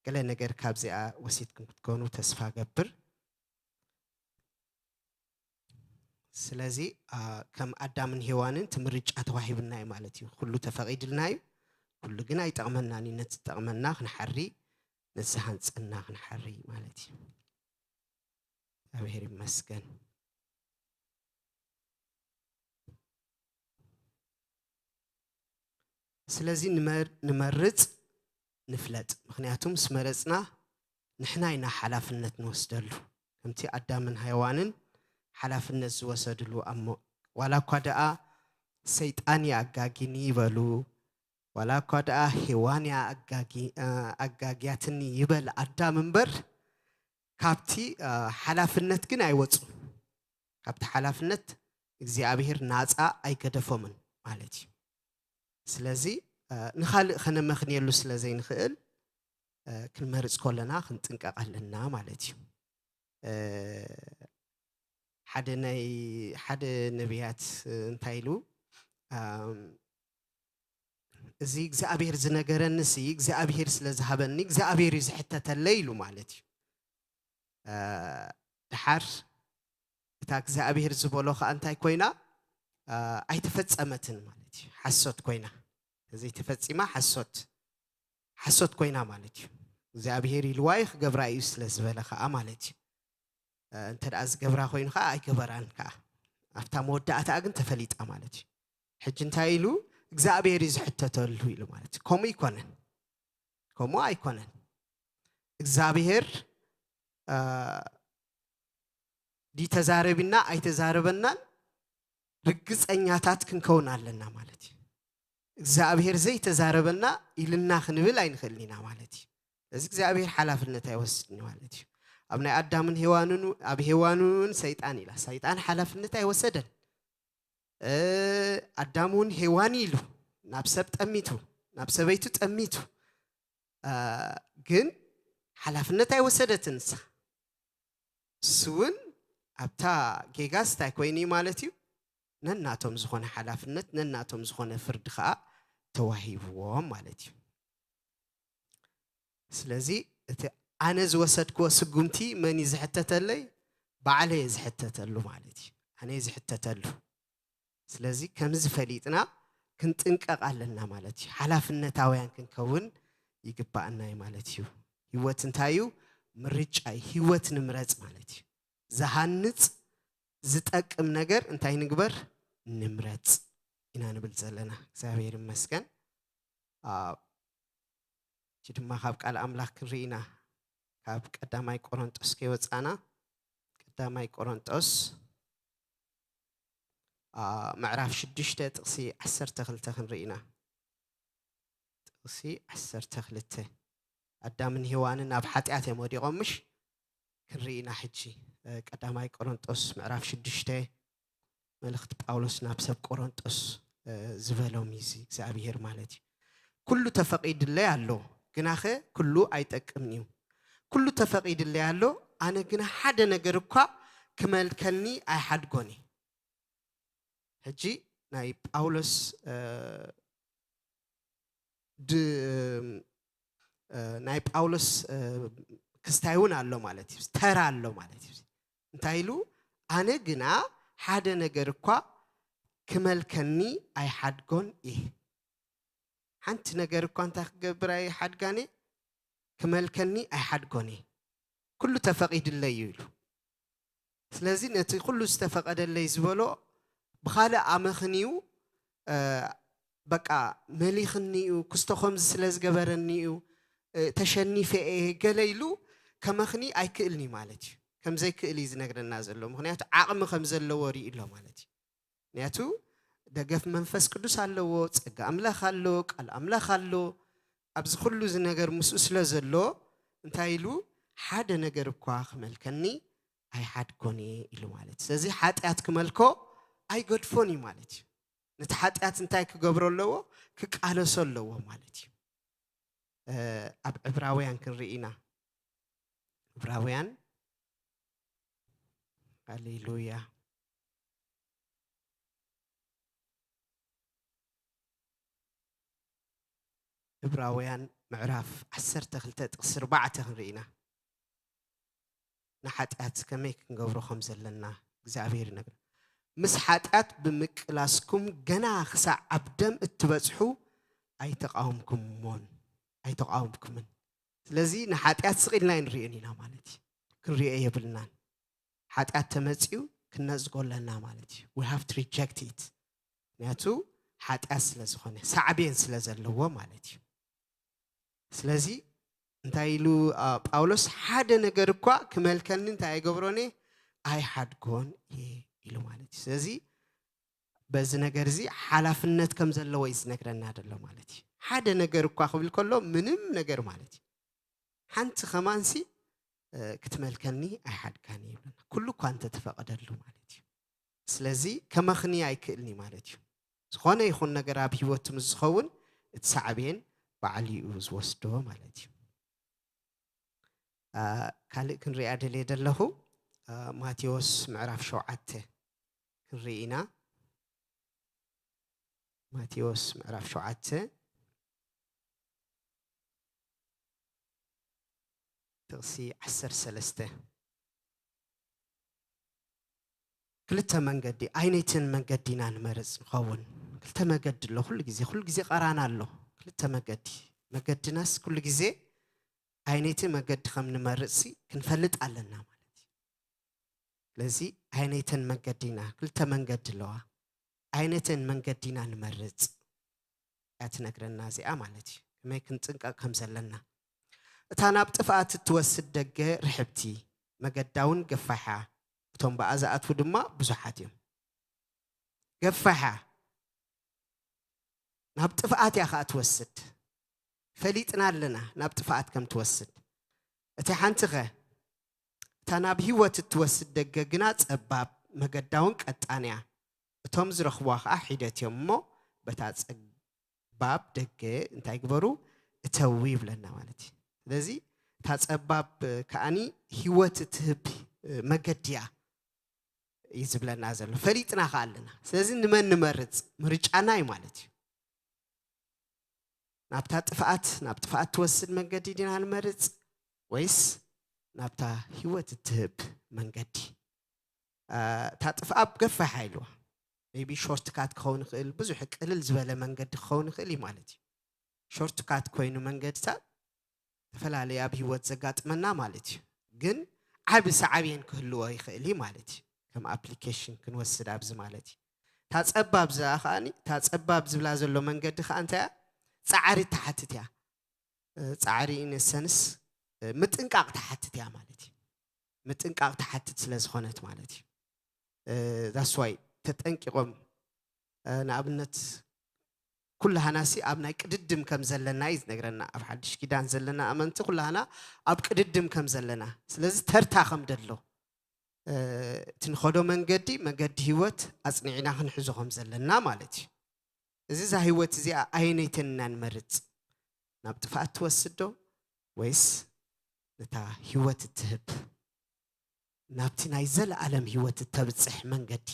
ገለ ነገር ካብዚኣ ወሲድኩም ክትኮኑ ተስፋ ገብር። ስለዚ፣ አ፣ ከም ኣዳምን ሄዋንን እቲ ምርጫ ተዋሂብና እዩ ማለት እዩ። ኩሉ ተፈቒድልና እዩ፣ ኩሉ ግን ኣይጠቕመናን እዩ። ነቲ ዝጠቕመና ክንሓሪ፣ ነቲ ዝሃንጸና ክንሓሪ ማለት እዩ። እግዚኣብሔር ይመስገን። ስለዚ ንመር- ንመርጽ፣ ንፍለጥ። ምኽንያቱ ምስ መረጽና ንሕና ኢና ሓላፍነት ንወስደሉ፣ ከምቲ ኣዳምን ሄዋንን ሓላፍነት ዝወሰድሉ። ኣሞ ዋላ እኳ ደኣ ሰይጣን እያ ኣጋጊኒ ይበሉ፣ ዋላ እኳ ደኣ ሄዋን እያ ኣጋጊ- እ፣ ኣጋግያትኒ ይበል ኣዳም እምበር፣ ካብቲ እ፣ ሓላፍነት ግን ኣይወፁ። ካብቲ ሓላፍነት እግዚኣብሔር ናፃ ኣይገደፎምን ማለት እዩ። ስለዚ እ፣ ንኻልእ ከነመኽንየሉ ስለ ዘይንኽእል እ፣ ክንመርፅ ከለና ክንጥንቀቕ ኣለና ማለት እዩ። እ፣ ሓደ ናይ ሓደ ነቢያት እ፣ እንታይ ኢሉ ኣም፣ እዚ እግዚኣብሔር ዝነገረኒ ሲ እግዚኣብሔር ስለ ዝሃበኒ እግዚኣብሔር እዩ ዝሕተተለይ ኢሉ ማለት እዩ። እ፣ ድሓር እታ እግዚኣብሔር ዝበሎ ከዓ እንታይ ኮይና? እ፣ ኣይተፈጸመትን ማለት እዩ። ሓሶት ኮይና። እዚ ተፈጺማ ሓሶት ሓሶት ኮይና ማለት እዩ። እግዚኣብሔር ኢልዋ እዩ ክገብራ እዩ ስለ ዝበለ ከዓ ማለት እዩ። እ፣ እንተ ደኣ ዝገብራ ኮይኑ ከዓ ኣይገበራን ከዓ ኣብታ መወዳእታ ግን ተፈሊጣ ማለት እዩ። ሕጂ እንታይ ኢሉ? እግዚኣብሔር እዩ ዝሕተተሉ ኢሉ ማለት እዩ። ከምኡ ይኮነን፣ ከምኡ ኣይኮነን። እግዚኣብሔር እ፣ ድዩ ተዛረቢና ኣይተዛረበናን ርግፀኛታት ክንከውን ኣለና ማለት እዩ። እግዚኣብሔር ዘይተዛረበና ኢልና ክንብል ኣይንኽእልን ኢና ማለት እዩ። እዚ እግዚኣብሔር ሓላፍነት ኣይወስድን ማለት እዩ። ኣብ ናይ ኣዳምን ሄዋንን ኣብ ሄዋንን እውን ሰይጣን ኢላ ሰይጣን ሓላፍነት ኣይወሰደን። እ፣ ኣዳም እውን ሄዋን ኢሉ ናብ ሰብ ጠሚቱ ናብ ሰበይቱ ጠሚቱ እ፣ ግን ሓላፍነት ኣይወሰደትን ንሳ። እሱ እውን ኣብታ ጌጋስ እንታይ ኮይኑ እዩ ማለት እዩ? ነናቶም ዝኾነ ሓላፍነት ነናቶም ዝኾነ ፍርዲ ከዓ ተዋሂብዎም ማለት እዩ። ስለዚ እቲ ኣነ ዝወሰድክዎ ስጉምቲ መን እዩ ዝሕተተለይ? ባዕለ እየ ዝሕተተሉ ማለት እዩ። ኣነ እየ ዝሕተተሉ። ስለዚ ከምዚ ፈሊጥና ክንጥንቀቕ ኣለና ማለት እዩ። ሓላፍነታውያን ክንከውን ይግባኣና እዩ ማለት እዩ። ህይወት እንታይ እዩ? ምርጫ እዩ። ህይወት ንምረፅ ማለት እዩ። ዝሃንፅ ዝጠቅም ነገር እንታይ ንግበር? ንምረፅ ኢና ንብል ዘለና። እግዚኣብሔር ይመስገን። ኣብ ሕጂ ድማ ካብ ቃል ኣምላኽ ክንርኢ ኢና። ካብ ቀዳማይ ቆሮንጦስ ከይወፃና ቀዳማይ ቆሮንጦስ አ፣ ምዕራፍ ሽዱሽተ ጥቕሲ ዓሰርተ ክልተ ክንርኢ ኢና። ጥቕሲ ዓሰርተ ክልተ ኣዳምን ሄዋንን ኣብ ሓጢኣት እዮም ወዲቖም ምሽ? ክንርኢ ኢና ሕጂ። እ፣ ቀዳማይ ቆሮንጦስ ምዕራፍ ሽዱሽተ መልእኽቲ ጳውሎስ ናብ ሰብ ቆሮንጦስ እ፣ ዝበሎም እዩ እዚ እግዚኣብሔር ማለት እዩ። ኩሉ ተፈቒድለይ ኣሎ፣ ግናኸ ኩሉ ኣይጠቅምን እዩ። ኩሉ ተፈቒድለይ ኣሎ፣ ኣነ ግና ሓደ ነገር እኳ ክመልከኒ ኣይሓድጎን እየ። ሕጂ ናይ ጳውሎስ እ፣ ድ- እ፣ ናይ ጳውሎስ እ፣ ክስታይ እውን ኣሎ ማለት እዩ። ተራ ኣሎ ማለት እዩ። እንታይ ኢሉ? ኣነ ግና ሓደ ነገር እኳ ክመልከኒ ኣይሓድጎን እየ። ሓንቲ ነገር እኳ እንታይ ክገብር ኣይሓድጋን እየ? ክመልከኒ ኣይሓድጎን እየ። ኩሉ ተፈቒድለይ እዩ ኢሉ። ስለዚ ነቲ ኩሉ ዝተፈቐደለይ ዝበሎ ብኻልእ ኣመኽንዩ እ፣ በቃ መሊኽኒ እዩ፣ ክስቶ ከምዚ ስለ ዝገበረኒ እዩ እ፣ ተሸኒፈ እየ ገለ ኢሉ ከመኽኒ ኣይክእልኒ ማለት እዩ። ከም ዘይክእል እዩ ዝነግረና ዘሎ። ምኽንያቱ ዓቕሚ ከም ዘለዎ ርኢ ኣሎ ማለት እዩ። ምኽንያቱ ደገፍ መንፈስ ቅዱስ ኣለዎ፣ ጸጋ ኣምላኽ ኣሎ፣ ቃል ኣምላኽ ኣሎ። ኣብዚ ኩሉ እዚ ነገር ምስኡ ስለ ዘሎ እንታይ ኢሉ? ሓደ ነገር እኳ ክመልከኒ ኣይሓድጎን እየ ኢሉ ማለት እዩ። ስለዚ ሓጢኣት ክመልኮ ኣይገድፎን እዩ ማለት እዩ። ነቲ ሓጢኣት እንታይ ክገብሮ ኣለዎ? ክቃለሶ ኣለዎ ማለት እዩ። እ፣ ኣብ ዕብራውያን ክንርኢ ኢና። ዕብራውያን፣ ሃሌሉያ። ዕብራውያን ምዕራፍ ዓሰርተ ክልተ ጥቕሲ ኣርባዕተ ክንርኢ ኢና። ንሓጢኣት ከመይ ክንገብሮ ከም ዘለና እግዚኣብሔር ይነግር። ምስ ሓጢኣት ብምቅላስኩም ገና ክሳዕ ኣብ ደም እትበጽሑ ኣይተቃወምኩሞን፣ ኣይተቃወምኩምን። ስለዚ ንሓጢኣት ስቕ ኢልና ኣይንሪኦን ኢና ማለት እዩ። ክንሪኦ የብልናን። ሓጢኣት ተመጺኡ ክንነጽጎ ኣለና ማለት እዩ። We have to reject it። ምክንያቱ ሓጢኣት ስለ ዝኾነ፣ ሳዕቤን ስለ ዘለዎ ማለት እዩ። ስለዚ እንታይ ኢሉ፣ አ፣ ጳውሎስ? "ሓደ ነገር እኳ ክመልከኒ እንታይ ኣይገብሮን እየ፣ ኣይሓድጎን እየ" ኢሉ ማለት እዩ። ስለዚ በዚ ነገር እዚ ሓላፍነት ከም ዘለዎ እዩ ዝነግረና ዘሎ ማለት እዩ። ሓደ ነገር እኳ ክብል ከሎ ምንም ነገር ማለት እዩ። ሓንቲ ከማንሲ፣ እ፣ ክትመልከኒ ኣይሓድጋን እየ ይብለና። ኩሉ እኳ እንተተፈቐደሉ ማለት እዩ። ስለዚ ከመኽኒ ኣይክእልን እዩ ማለት እዩ። ዝኾነ ይኹን ነገር ኣብ ህይወቱ ምስ ዝኸውን እቲ ሳዕቤን ባዕሉ እዩ ዝወስዶ ማለት እዩ። አ፣ ካልእ ክንሪኣ ደልየ ዘለኹ፣ አ፣ ማቴዎስ ምዕራፍ ሸውዓተ ክንርኢ ኢና። ማቴዎስ ምዕራፍ ሸውዓተ ጥቕሲ ዓሰርተ ሰለስተ። ክልተ መንገዲ፣ ኣይነይትን መንገዲ ኢና ንመርጽ ንኸውን። ክልተ መገዲ ኣሎ፣ ኩሉ ግዜ፣ ኩሉ ግዜ ቀራና ኣሎ። ክልተ መገዲ። መገድናስ ኩሉ ግዜ ኣይነይቲ መገዲ ከም ንመርጽ ሲ ክንፈልጥ ኣለና ማለት እዩ። ስለዚ ኣይነይትን መንገዲ ኢና፣ ክልተ መንገዲ ኣለዋ። ኣይነትን መንገዲ ኢና ንመርጽ እያ ትነግረና እዚኣ ማለት እዩ። ከመይ ክንጥንቀቕ ከም ዘለና። እታ ናብ ጥፍኣት እትወስድ ደገ ርሕብቲ፣ መገዳ እውን ገፋሕ እያ፣ እቶም ብኣ ዝኣትዉ ድማ ብዙሓት እዮም። ገፋሕ እያ፣ ናብ ጥፍኣት እያ ኸኣ ትወስድ። ፈሊጥና ኣለና ናብ ጥፍኣት ከም ትወስድ። እቲ ሓንቲኸ፣ እታ ናብ ህይወት እትወስድ ደገ ግና ጸባብ፣ መገዳ እውን ቀጣን እያ። እቶም ዝረኽብዋ ኸኣ ሒደት እዮም እሞ፣ በታ ጸባብ ደገ እንታይ ግበሩ? እተዉ ይብለና ማለት እዩ። ስለዚ እታ ጸባብ ከኣኒ ህይወት እትህብ መገዲ እያ እዩ ዝብለና ዘሎ። ፈሊጥና ኸኣ ኣለና። ስለዚ ንመን ንመርጽ? ምርጫና እዩ ማለት እዩ። ናብታ ጥፍኣት፣ ናብ ጥፍኣት ትወስድ መንገዲ ዲና ንመርጽ ወይስ ናብታ ህይወት እትህብ መንገዲ? አ፣ እታ ጥፍኣት ገፋሕ ኢልዋ። ሜቢ ሾርት ካት ክኸውን ይኽእል፣ ብዙሕ ቅልል ዝበለ መንገዲ ክኸውን ይኽእል እዩ ማለት እዩ። ሾርት ካት ኮይኑ መንገድታት ዝተፈላለዩ ኣብ ህይወት ዘጋጥመና ማለት እዩ። ግን ዓቢ ሳዕቤን ክህልዎ ይኽእል እዩ ማለት እዩ። ከም ኣፕሊኬሽን ክንወስድ ኣብዚ ማለት እዩ። እታ ጸባብ ዝኣ ከኣኒ፣ እታ ጸባብ ዝብላ ዘሎ መንገዲ ከኣ እንታይ እያ? ጻዕሪ ትሓትት እያ። እ፣ ጻዕሪ ኢን ሰንስ፣ እ፣ ምጥንቃቕ ትሓትት እያ ማለት እዩ። ምጥንቃቕ ትሓትት ስለ ዝኾነት ማለት እዩ። እ፣ that's why ተጠንቂቖም፣ እ፣ ንኣብነት ኩላህናሲ ኣብ ናይ ቅድድም ከም ዘለና እዩ ዝነግረና። ኣብ ሓድሽ ኪዳን ዘለና ኣመንቲ ኩላህና ኣብ ቅድድም ከም ዘለና። ስለዚ ተርታ ከም ደሎ፣ እ፣ እቲ ንኸዶ መንገዲ፣ መንገዲ ህይወት ኣጽኒዕና ክንሕዞ ከም ዘለና ማለት እዩ። እዚ እዛ ህይወት እዚኣ ኣየነይተን ኢና ንመርጽ? ናብ ጥፍኣት ትወስድ ዶ ወይስ ነታ ህይወት እትህብ ናብቲ ናይ ዘለኣለም ህይወት እተብጽሕ መንገዲ?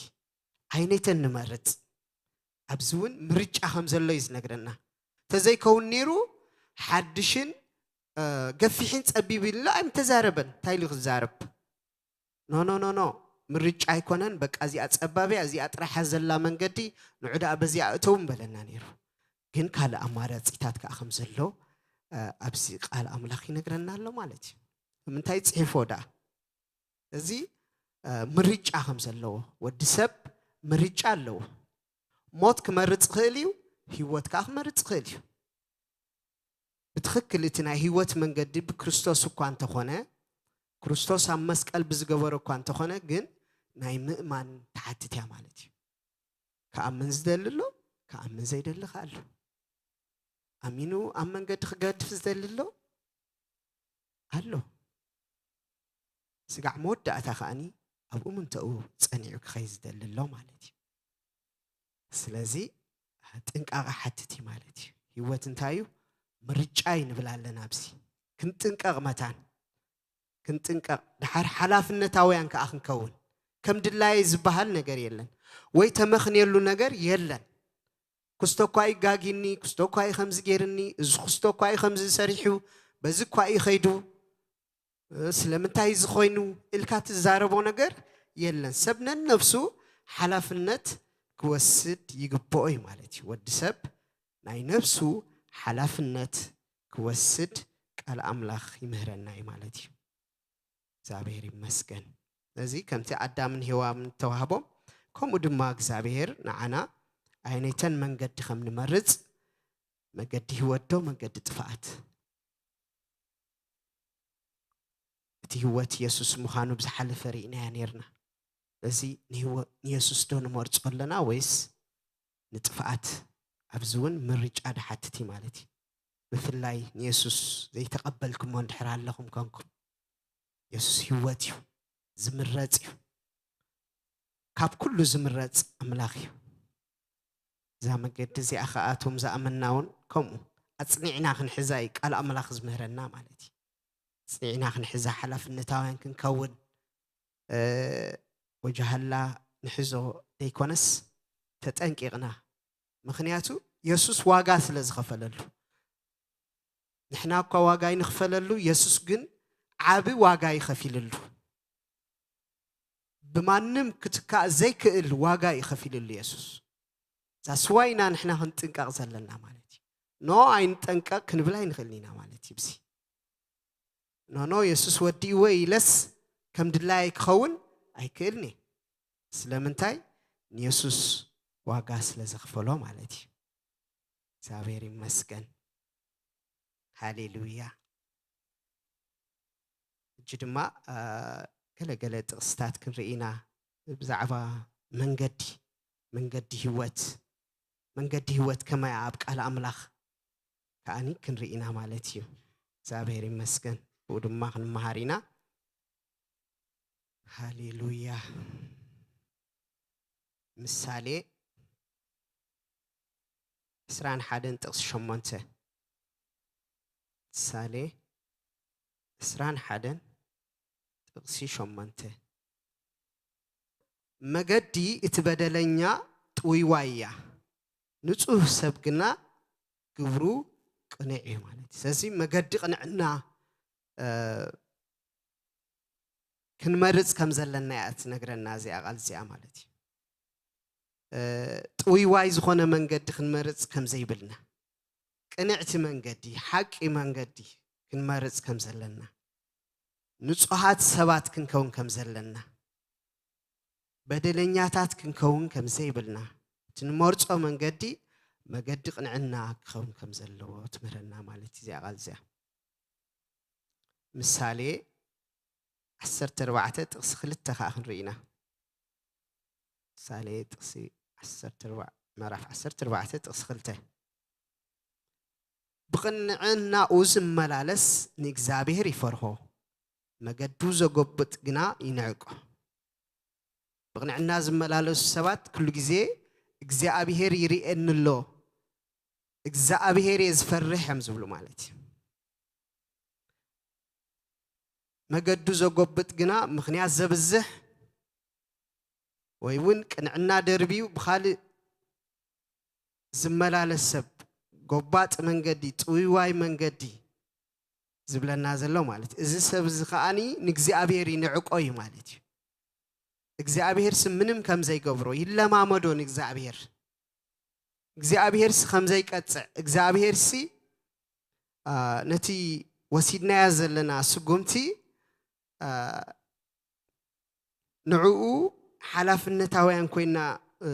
ኣየነይተን ንመርጽ? ኣብዚ እውን ምርጫ ከም ዘሎ እዩ ዝነግረና። ተዘይከውን ነይሩ ሓድሽን፣ እ፣ ገፊሕን ጸቢብ ኢሉ ኣይምተዛረበን። እንታይ ኢሉ ክዛረብ? ኖ፣ ኖ፣ ኖ፣ ኖ። ምርጫ ኣይኮነን። በቃ እዚኣ ጸባብ እያ፣ እዚኣ ጥራሓ ዘላ መንገዲ፣ ንዑ ደኣ በዚኣ እተው ምበለና ነይሩ። ግን ካልእ ኣማራጺታት ከኣ ከም ዘሎ፣ እ፣ ኣብዚ ቃል ኣምላኽ ይነግረና ኣሎ ማለት እዩ። ንምንታይ ጽሒፎ ደኣ? እዚ፣ እ፣ ምርጫ ከም ዘለዎ፣ ወዲ ሰብ ምርጫ ኣለዎ። ሞት ክመርጽ ይኽእል እዩ፣ ህይወት ከኣ ክመርጽ ይኽእል እዩ። ብትኽክል እቲ ናይ ህይወት መንገዲ ብክርስቶስ እኳ እንተኾነ፣ ክርስቶስ ኣብ መስቀል ብዝገበሮ እኳ እንተኾነ፣ ግን ናይ ምእማን ትሓትት እያ ማለት እዩ። ክኣምን ዝደሊ ኣሎ፣ ክኣምን ዘይደሊ ከኣ ኣሎ። ኣሚኑ ኣብ መንገዲ ክገድፍ ዝደሊ ኣሎ፣ ኣሎ። ስጋዕ መወዳእታ ከኣኒ ኣብ እሙንተኡ ጸኒዑ ክኸይድ ዝደሊ ኣሎ ማለት እዩ። ስለዚ ጥንቃቐ ሓትት እዩ ማለት እዩ። ህይወት እንታይ እዩ? ምርጫ እዩ ንብል ኣለና። ኣብዚ ክንጥንቀቕ መታን፣ ክንጥንቀቕ፣ ደሓር ሓላፍነታውያን ከኣ ክንከውን። ከም ድላየ ዝበሃል ነገር የለን፣ ወይ ተመኽንየሉ ነገር የለን። ክስቶ እኳ እዩ ጋጊኒ፣ ክስቶ እኳ እዩ ከምዚ ገይርኒ፣ እዚ ክስቶ እኳ እዩ ከምዚ ሰሪሑ፣ በዚ እኳ እዩ ኸይዱ፣ እ፣ ስለምንታይ እዚ ኾይኑ ኢልካ ትዛረቦ ነገር የለን። ሰብ ነነብሱ ሓላፍነት ክወስድ ይግብኦ እዩ ማለት እዩ። ወዲ ሰብ ናይ ነብሱ ሓላፍነት ክወስድ ቃል ኣምላኽ ይምህረና እዩ ማለት እዩ። እግዚኣብሔር ይመስገን። ስለዚ ከምቲ ኣዳምን ሄዋን ተዋህቦም፣ ከምኡ ድማ እግዚኣብሔር ንዓና ኣይነተን መንገዲ ከም ንመርጽ፣ መገዲ ህይወት ዶ መገዲ ጥፍኣት? እቲ ህይወት የሱስ ምዃኑ ብዝሓለፈ ርኢናያ ነርና። ስለዚ ንህይወ-፣ ንየሱስ ዶ ንመርጾ ኣለና ወይስ ንጥፍኣት? ኣብዚ እውን ምርጫ ድሓትት እዩ ማለት እዩ። ብፍላይ ንየሱስ ዘይተቐበልኩሞ እንድሕር ኣለኹም ኮንኩም፣ የሱስ ህይወት እዩ፣ ዝምረጽ እዩ። ካብ ኩሉ ዝምረጽ ኣምላኽ እዩ። እዛ መገዲ እዚኣ ኸኣ እቶም ዝኣመንና እውን ከምኡ ኣጽኒዕና ክንሕዛ እዩ ቃል ኣምላኽ ዝምህረና ማለት እዩ። ኣጽኒዕና ክንሕዛ ሓላፍነታውያን ክንከውን፣ እ፣ ወጃሃላ ንሕዞ ዘይኮነስ ተጠንቂቕና። ምኽንያቱ የሱስ ዋጋ ስለ ዝኸፈለሉ። ንሕና እኳ ዋጋ ይንኽፈለሉ፣ የሱስ ግን ዓቢ ዋጋ ይኸፊልሉ። ብማንም ክትካእ ዘይክእል ዋጋ ይኸፊልሉ የሱስ። እዛ ስዋ ኢና ንሕና ክንጥንቀቕ ዘለና ማለት እዩ። ኖ ኣይንጠንቀቕ ክንብል ኣይንኽእልን ኢና ማለት እዩ። ብዚ ኖ ኖ የሱስ ወዲእዎ ኢለስ ከም ድላየ ክኸውን ኣይክእልን እየ። ስለምንታይ? ንየሱስ ዋጋ ስለ ዘኽፈሎ ማለት እዩ። እግዚኣብሔር ይመስገን። ሃሌሉያ። ሕጂ ድማ፣ አ፣ ገለ ገለ ጥቕስታት ክንርኢ ኢና ብዛዕባ መንገዲ፣ መንገዲ ህይወት፣ መንገዲ ህይወት ከመይ ኣብ ቃል ኣምላኽ ከኣኒ ክንርኢ ኢና ማለት እዩ። እግዚኣብሔር ይመስገን። ብኡ ድማ ክንመሃር ኢና። ሃሌሉያ። ምሳሌ ዕስራን ሓደን ጥቕሲ ሸሞንተ። ምሳሌ ዕስራን ሓደን ጥቕሲ ሸሞንተ። መገዲ እቲ በደለኛ ጥውይዋይ እያ፣ ንጹህ ሰብ ግና ግብሩ ቅኑዕ እዩ ማለት እዩ። ስለዚ መገዲ ቅንዕና፣ እ፣ ክንመርጽ ከም ዘለና እያ ትነግረና እዚኣ ቃል እዚኣ ማለት እዩ። እ፣ ጥውይዋይ ዝኾነ መንገዲ ክንመርጽ ከም ዘይብልና፣ ቅንዕቲ መንገዲ፣ ሓቂ መንገዲ ክንመርጽ ከም ዘለና፣ ንጹሃት ሰባት ክንከውን ከም ዘለና፣ በደለኛታት ክንከውን ከም ዘይብልና፣ እቲ ንመርጾ መንገዲ፣ መገዲ ቅንዕና ክኸውን ከም ዘለዎ ትምህረና ማለት እዩ እዚኣ ቃል እዚኣ። ምሳሌ ዓሰርተ ኣርባዕተ ጥቕሲ ክልተ ከኣ ክንርኢ ኢና። ምሳሌ ጥቕሲ ዓሰርተ ኣርባዕተ፣ ምዕራፍ ዓሰርተ ኣርባዕተ ጥቕሲ ክልተ። ብቕንዕናኡ ዝመላለስ ንእግዚኣብሔር ይፈርሆ፣ መገዱ ዘጎብጥ ግና ይንዕቆ። ብቕንዕና ዝመላለሱ ሰባት ኩሉ ግዜ እግዚኣብሔር ይርእየኒ ኣሎ፣ እግዚኣብሔር እየ ዝፈርሕ እዮም ዝብሉ ማለት እዩ። መገዱ ዘጎብጥ ግና ምኽንያት ዘብዝሕ ወይ እውን ቅንዕና ደርብዩ ብኻልእ ዝመላለስ ሰብ፣ ጎባጥ መንገዲ፣ ጥውይዋይ መንገዲ ዝብለና ዘሎ ማለት እዩ። እዚ ሰብ እዚ ከኣኒ ንእግዚኣብሔር ይንዕቆ እዩ ማለት እዩ። እግዚኣብሔርሲ ምንም ከም ዘይገብሮ ይለማመዶ ንእግዚኣብሔር። እግዚኣብሔርሲ ከም ዘይቀጽዕ፣ እግዚኣብሔርሲ፣ አ፣ ነቲ ወሲድናያ ዘለና ስጉምቲ፣ አ፣ ንዕኡ ሓላፍነታውያን ኮይና፣ እ፣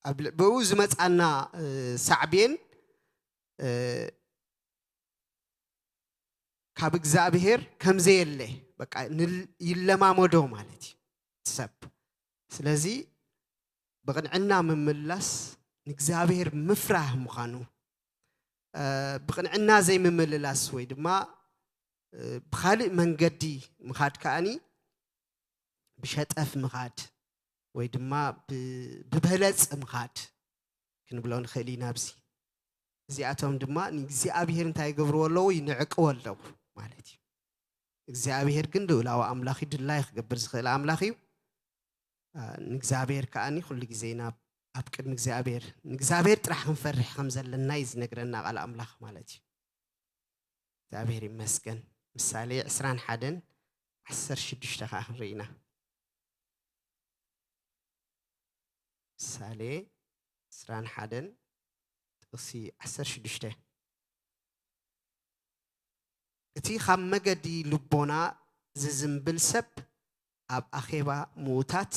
ኣብ ል-፣ ብኡ ዝመጻና፣ እ፣ ሳዕቤን፣ እ፣ ካብ እግዚኣብሔር ከም ዘየለ በቃ ንል-፣ ይለማመዶ ማለት እዩ ሰብ። ስለዚ ብቕንዕና ምምላስ ንእግዚኣብሔር ምፍራህ ምዃኑ፣ እ፣ ብቕንዕና ዘይምምልላስ ወይ ድማ፣ እ፣ ብኻልእ መንገዲ ምኻድ ከኣኒ ብሸጠፍ ምኻድ ወይ ድማ ብ-፣ ብበለጽ ምኻድ ክንብሎ ንኽእል ኢና። ኣብዚ እዚኣቶም ድማ ንእግዚኣብሔር እንታይ ይገብርዎ ኣለዉ? ይንዕቅዎ ኣለዉ ማለት እዩ። እግዚኣብሔር ግን ልኡላዊ ኣምላኽ እዩ፣ ድላይ ክገብር ዝኽእል ኣምላኽ እዩ። አ፣ ንእግዚኣብሔር ከኣኒ ኩሉ ግዜ ኢና ኣብ ቅድሚ እግዚኣብሔር፣ ንእግዚኣብሔር ጥራሕ ክንፈርሕ ከም ዘለና እዩ ዝነግረና ቃል ኣምላኽ ማለት እዩ። እግዚኣብሔር ይመስገን። ምሳሌ ዕስራን ሓደን ዓሰርተ ሽዱሽተ ከኣ ክንርኢ ኢና። ምሳሌ ዕስራን ሓደን ጥቕሲ ዓሰርተ ሽዱሽተ። እቲ ካብ መገዲ ልቦና ዝዝምብል ሰብ ኣብ ኣኼባ ምዉታት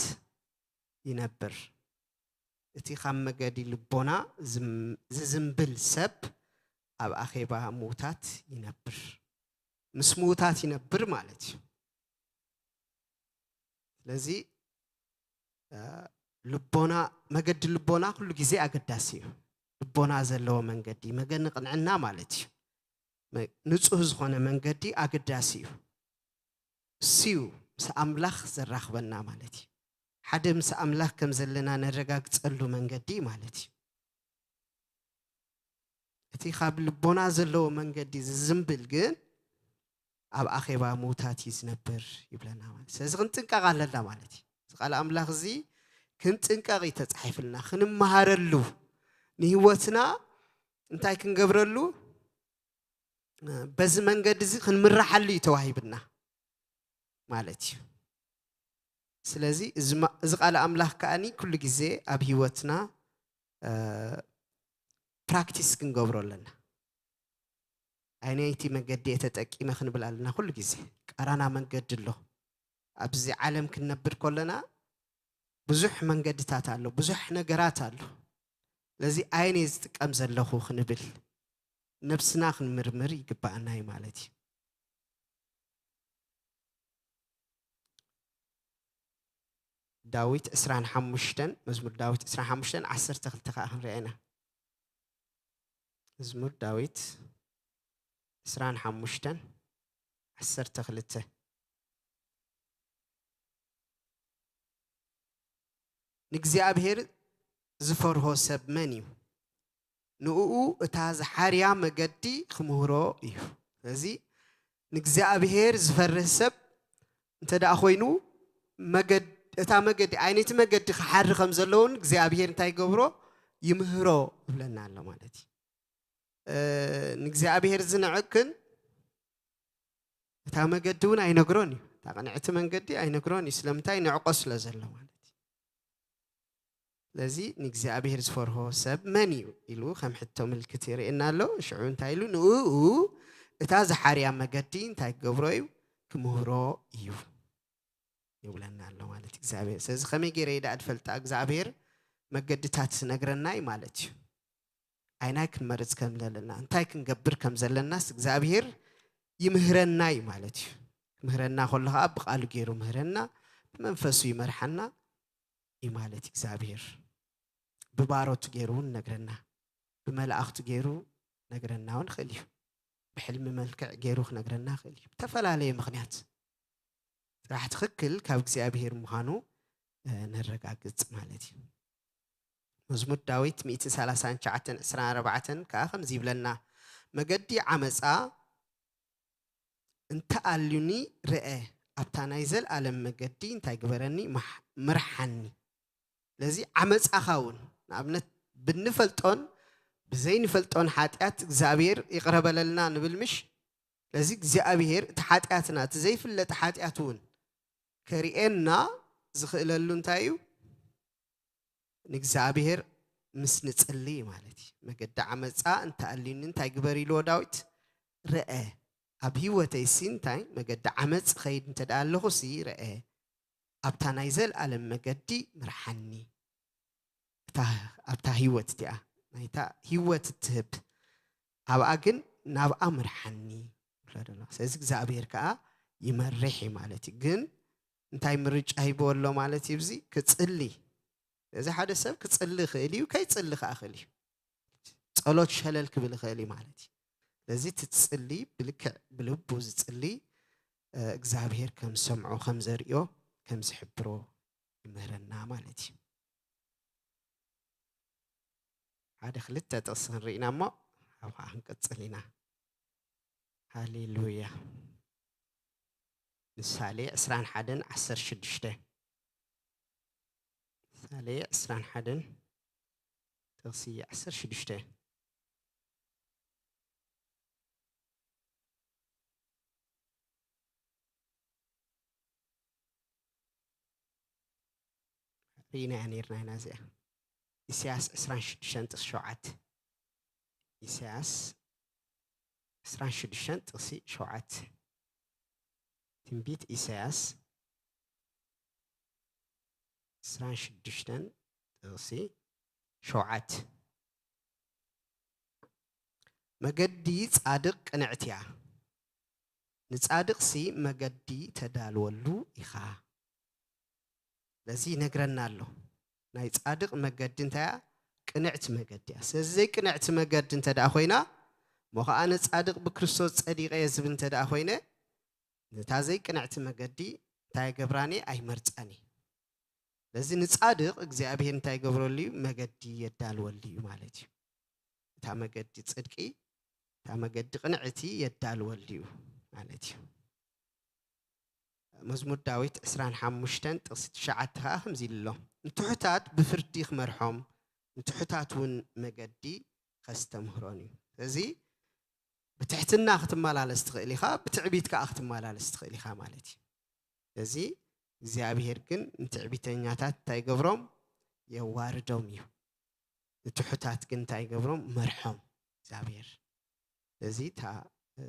ይነብር። እቲ ካብ መገዲ ልቦና ዝም-፣ ዝዝምብል ሰብ ኣብ ኣኼባ ምዉታት ይነብር። ምስ ምዉታት ይነብር ማለት እዩ። ስለዚ፣ እ፣ ልቦና፣ መገዲ ልቦና ኩሉ ግዜ ኣገዳሲ እዩ። ልቦና ዘለዎ መንገዲ፣ መገዲ ቅንዕና ማለት እዩ። መ-፣ ንጹህ ዝኾነ መንገዲ ኣገዳሲ እዩ። እሱ እዩ ምስ ኣምላኽ ዘራኽበና ማለት እዩ። ሓደ ምስ ኣምላኽ ከም ዘለና ነረጋግጸሉ መንገዲ ማለት እዩ። እቲ ካብ ልቦና ዘለዎ መንገዲ ዝዝምብል ግን ኣብ ኣኼባ ምዉታት እዩ ዝነብር ይብለና ማለት። ስለዚ ክንጥንቀቕ ኣለና ማለት እዩ። እዚ ቃል ኣምላኽ እዚ ክንጥንቀቕ እዩ ተጻሒፍልና፣ ክንመሃረሉ፣ ንህይወትና እንታይ ክንገብረሉ፣ በዚ መንገዲ እዚ ክንምርሓሉ እዩ ተዋሂብና ማለት እዩ። ስለዚ እዚ ማ-፣ እዚ ቃል ኣምላኽ ከኣኒ ኩሉ ግዜ ኣብ ህይወትና፣ እ፣ ፕራክቲስ ክንገብሮ ኣለና። ኣየነይቲ መገዲ እየ ተጠቂመ ክንብል ኣለና ኩሉ ግዜ። ቃራና መንገዲ ኣሎ። ኣብዚ ዓለም ክንነብር ከለና ብዙሕ መንገድታት ኣሎ፣ ብዙሕ ነገራት ኣሎ። ስለዚ ኣየን እየ ዝጥቀም ዘለኹ ክንብል ነብስና ክንምርምር ይግባኣና እዩ ማለት እዩ። ዳዊት ዕስራን ሓሙሽተን፣ መዝሙር ዳዊት ዕስራን ሓሙሽተን ዓሰርተ ክልተ ከዓ ክንሪኣ ኢና። መዝሙር ዳዊት ዕስራን ሓሙሽተን ዓሰርተ ክልተ። ንእግዚኣብሔር ዝፈርሆ ሰብ መን እዩ? ንእኡ እታ ዝሓርያ መገዲ ክምህሮ እዩ። ስለዚ ንእግዚኣብሔር ዝፈርህ ሰብ እንተ ደኣ ኮይኑ፣ መገድ-፣ እታ መገዲ፣ ዓይነይቲ መገዲ ክሓሪ ከም ዘለዎን እግዚኣብሔር እንታይ ይገብሮ? ይምህሮ ይብለና ኣሎ ማለት እዩ። እ፣ ንእግዚኣብሔር ዝንዕቅን እታ መገዲ እውን ኣይነግሮን እዩ። እታ ቅንዕቲ መንገዲ ኣይነግሮን እዩ። ስለምንታይ? ንዕቆ ስለ ዘሎ ማለት እዩ። ስለዚ ንእግዚኣብሔር ዝፈርሆ ሰብ መን እዩ ኢሉ ከም ሕቶ ምልክት ይርእየና ኣሎ። ሽዑ እንታይ ኢሉ? ንእኡ እታ ዝሓርያ መገዲ እንታይ ክገብሮ እዩ? ክምህሮ እዩ ይብለና ኣሎ ማለት እግዚኣብሔር። ስለዚ ከመይ ገይረ እየ ደኣ ዝፈልጣ? እግዚኣብሔር መገድታት ዝነግረና እዩ ማለት እዩ። ኣይናይ ክንመርጽ ከም ዘለና፣ እንታይ ክንገብር ከም ዘለናስ እግዚኣብሔር ይምህረና እዩ ማለት እዩ። ክምህረና ከሎ ኸኣ ብቃሉ ገይሩ ምህረና፣ ብመንፈሱ ይመርሓና እዩ ማለት እግዚኣብሔር። ብባሮቱ ገይሩ እውን ነግረና፣ ብመላእኽቱ ገይሩ ነግረና እውን ይኽእል እዩ። ብሕልሚ መልክዕ ገይሩ ክነግረና ይኽእል እዩ። ብተፈላለየ ምኽንያት ጥራሕ ትኽክል ካብ እግዚኣብሔር ምዃኑ፣ እ፣ ነረጋግጽ ማለት እዩ። መዝሙር ዳዊት ሚእትን ሰላሳን ትሽዓተን ዕስራን ኣርባዕተን ከኣ ከምዚ ይብለና፣ መገዲ ዓመጻ እንተ ኣልዩኒ ርአ፣ ኣብታ ናይ ዘልኣለም መገዲ እንታይ ግበረኒ? ማሕ-፣ ምርሓኒ። ስለዚ ዓመጻኻ እውን፣ ንኣብነት ብንፈልጦን ብዘይንፈልጦን ሓጢኣት እግዚኣብሔር ይቕረ በለልና ንብል ምሽ? ስለዚ እግዚኣብሔር እቲ ሓጢኣትና፣ እቲ ዘይፍለጥ ሓጢኣት እውን ከርእየና ዝኽእለሉ እንታይ እዩ? ንእግዚኣብሔር ምስ ንጽሊ ማለት እዩ። መገዲ ዓመጻ እንተ ኣልዩኒ እንታይ ግበር ኢልዎ ዳዊት? ርአ። ኣብ ህይወተይ ሲ እንታይ መገዲ ዓመጽ ኸይድ እንተ ደኣ ኣለኹ ሲ ርአ። ኣብታ ናይ ዘልኣለም መገዲ ምርሓኒ። እታ፣ ኣብታ ህይወት እቲኣ፣ ናይታ ህይወት እትህብ፣ ኣብኣ ግን ናብኣ ምርሓኒ ይብሎ ዘሎ። ስለዚ እግዚኣብሔር ከኣ ይመርሕ እዩ ማለት እዩ። ግን እንታይ ምርጫ ሂብዎ ኣሎ ማለት እዩ? እዚ ክጽሊ። እዚ ሓደ ሰብ ክጽሊ ይኽእል እዩ፣ ከይጽሊ ከኣ ይኽእል እዩ። ጸሎት ሸለል ክብል ይኽእል እዩ ማለት እዩ። ስለዚ እቲ ዝጽሊ ብልክዕ ብልቡ ዝጽሊ፣ እ፣ እግዚኣብሔር ከም ዝሰምዖ፣ ከም ዘርእዮ፣ ከም ዝሕብሮ ይምህረና ማለት እዩ። ሓደ ክልተ ጥቕሲ ክንርኢ ኢና እሞ፣ ኣብኡ ከዓ ክንቅጽል ኢና። ሃሌሉያ። ምሳሌ ዕስራን ሓደን ዓሰርተ ሽዱሽተ። ምሳሌ ዕስራን ሓደን ጥቕሲ ዓሰርተ ሽዱሽተ። ርኢናያ ነይርና ኢና እዚኣ። ኢሳያስ ዕስራን ሽዱሽተን ጥቕሲ ሸውዓተ። ኢሳያስ ዕስራን ሽዱሽተን ጥቕሲ ሸውዓተ። ትንቢት ኢሳያስ ዕስራን ሽዱሽተን ጥቕሲ ሸውዓት። መገዲ ጻድቕ ቅንዕቲ እያ፣ ንጻድቕሲ መገዲ ተዳልወሉ ኢኻ። ስለዚ ይነግረና ኣሎ፣ ናይ ጻድቕ መገዲ እንታይ እያ? ቅንዕቲ መገዲ እያ። ስለዚ ዘይቅንዕቲ መገዲ እንተ ደኣ ኮይና፣ እሞ ኸኣ ንጻድቕ ብክርስቶስ ጸዲቐ እየ ዝብል እንተ ደኣ ኮይነ፣ ነታ ዘይቅንዕቲ መገዲ እንታይ ገብራኒ? ኣይመርጻኒ። ስለዚ ንጻድቕ እግዚኣብሔር እንታይ ይገብረሉ እዩ? መገዲ የዳልወሉ እዩ ማለት እዩ። እታ መገዲ ጽድቂ፣ እታ መገዲ ቅንዕቲ የዳልወሉ እዩ ማለት እዩ። መዝሙር ዳዊት ዕስራን ሓሙሽተን ጥቕሲ ትሽዓተ ኸኣ ከምዚ ኢሉ ኣሎ፣ ንትሑታት ብፍርዲ ክመርሖም፣ ንትሑታት እውን መገዲ ከስተምህሮን እዩ። ስለዚ ብትሕትና ክትመላለስ ትኽእል ኢኻ፣ ብትዕቢት ከኣ ክትመላለስ ትኽእል ኢኻ ማለት እዩ። ስለዚ እግዚኣብሔር ግን ንትዕቢተኛታት እንታይ ይገብሮም? የዋርዶም እዩ። ንትሑታት ግን እንታይ ይገብሮም? መርሖም እግዚኣብሔር። ስለዚ እታ፣ እ፣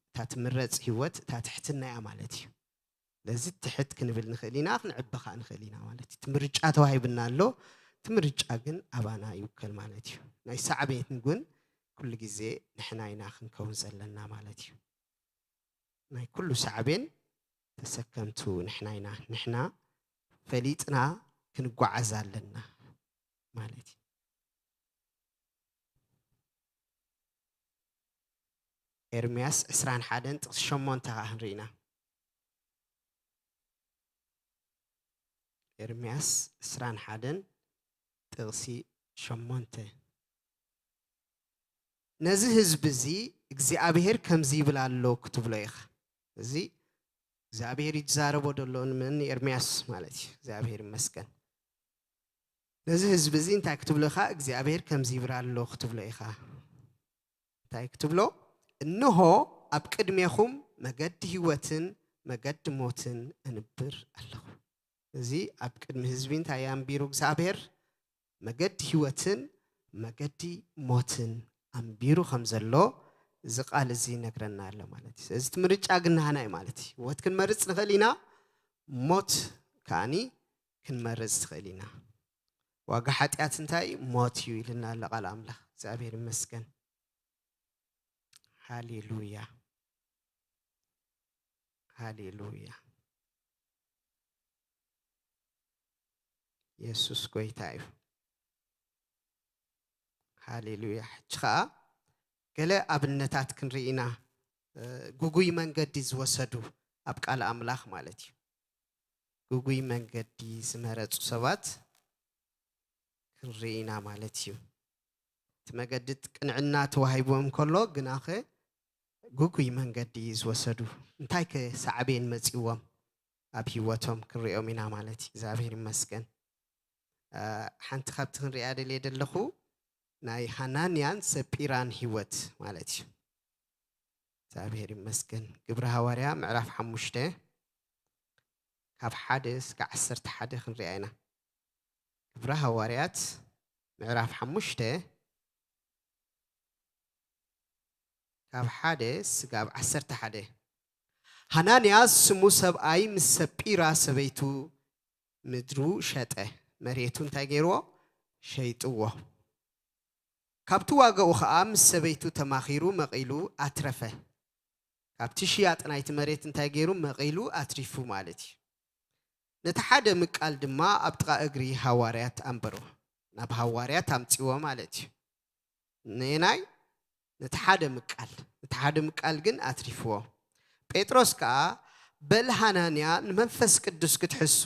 እታ ትምረጽ ህይወት እታ ትሕትና እያ ማለት እዩ። ስለዚ ትሕት ክንብል ንኽእል ኢና፣ ክንዕቢ ኸኣ ንኽእል ኢና ማለት እዩ። እቲ ምርጫ ተዋሂብና ኣሎ፣ እቲ ምርጫ ግን ኣባና ይውከል ማለት እዩ። ናይ ሳዕቤን ግን ኩሉ ግዜ ንሕና ኢና ክንከውን ዘለና ማለት እዩ። ናይ ኩሉ ሳዕቤን ተሰከምቱ ንሕና ኢና። ንሕና ፈሊጥና ክንጓዓዝ ኣለና ማለት እዩ። ኤርምያስ ዕስራን ሓደን ጥቕሲ ሸሞንተ ኸኣ ክንርኢ ኢና። ኤርምያስ ዕስራን ሓደን ጥቕሲ ሸሞንተ። ነዚ ህዝቢ እዚ እግዚኣብሔር ከምዚ ይብል ኣሎ ክትብሎ ኢኻ። እዚ እግዚኣብሔር እዩ ዝዛረቦ ዘሎ ንመን? ንኤርምያስ ማለት እዩ። እግዚኣብሔር ይመስገን። ነዚ ህዝቢ እዚ እንታይ ክትብሎ ኢኻ? እግዚኣብሔር ከምዚ ይብል ኣሎ ክትብሎ ኢኻ። እንታይ ክትብሎ? እንሆ ኣብ ቅድሜኹም መገዲ ህይወትን መገዲ ሞትን እንብር ኣለኹ። እዚ ኣብ ቅድሚ ህዝቢ እንታይ ኣንቢሩ እግዚኣብሔር? መገዲ ህይወትን መገዲ ሞትን ኣንቢሩ ከም ዘሎ እዚ ቃል እዚ ይነግረና ኣሎ ማለት እዩ። ስለዚ እቲ ምርጫ ግን ናህና እዩ ማለት እዩ። ህይወት ክንመርጽ ንኽእል ኢና፣ ሞት ከኣኒ ክንመርጽ ትኽእል ኢና። ዋጋ ሓጢኣት እንታይ እዩ? ሞት እዩ ኢልና ኣሎ ቃል ኣምላኽ። እግዚኣብሔር ይመስገን። ሃሌሉያ፣ ሃሌሉያ። የሱስ ጎይታ እዩ። ሃሌሉያ። ሕጂ ኸኣ ገለ ኣብነታት ክንርኢ ኢና። እ፣ ግጉይ መንገዲ ዝወሰዱ ኣብ ቃል ኣምላኽ ማለት እዩ። ግጉይ መንገዲ ዝመረጹ ሰባት ክንርኢ ኢና ማለት እዩ። እቲ መገዲ ቅንዕና ተዋሂብዎም ከሎ ግናኸ ግጉይ መንገዲ ዝወሰዱ፣ እንታይ ከ ሳዕቤን መጺዎም ኣብ ህይወቶም ክንሪኦም ኢና ማለት እዩ። እግዚኣብሔር ይመስገን። እ፣ ሓንቲ ካብቲ ክንሪኣ ደልየ ዘለኹ ናይ ሃናንያን ሰጲራን ህይወት ማለት እዩ። እግዚኣብሔር ይመስገን። ግብሪ ሃዋርያ ምዕራፍ ሓሙሽተ ካብ ሓደ እስከ ዓሰርተ ሓደ ክንሪኣ ኢና። ግብሪ ሃዋርያት ምዕራፍ ሓሙሽተ ካብ ሓደ ስጋብ ዓሰርተ ሓደ። ሃናንያ ስሙ ሰብኣይ ምስ ሰጲራ ሰበይቱ ምድሩ ሸጠ። መሬቱ እንታይ ገይርዎ? ሸይጥዎ። ካብቲ ዋጋኡ ኸኣ ምስ ሰበይቱ ተማኺሩ መቒሉ ኣትረፈ። ካብቲ ሽያጥ ናይቲ መሬት እንታይ ገይሩ? መቒሉ ኣትሪፉ ማለት እዩ። ነቲ ሓደ ምቃል ድማ ኣብ ጥቓ እግሪ ሃዋርያት ኣንበሮ። ናብ ሃዋርያት ኣምጺዎ ማለት እዩ። ነየናይ? ነቲ ሓደ ምቃል። ነቲ ሓደ ምቃል ግን ኣትሪፍዎ። ጴጥሮስ ከኣ፣ በል ሃናንያ፣ ንመንፈስ ቅዱስ ክትሕሱ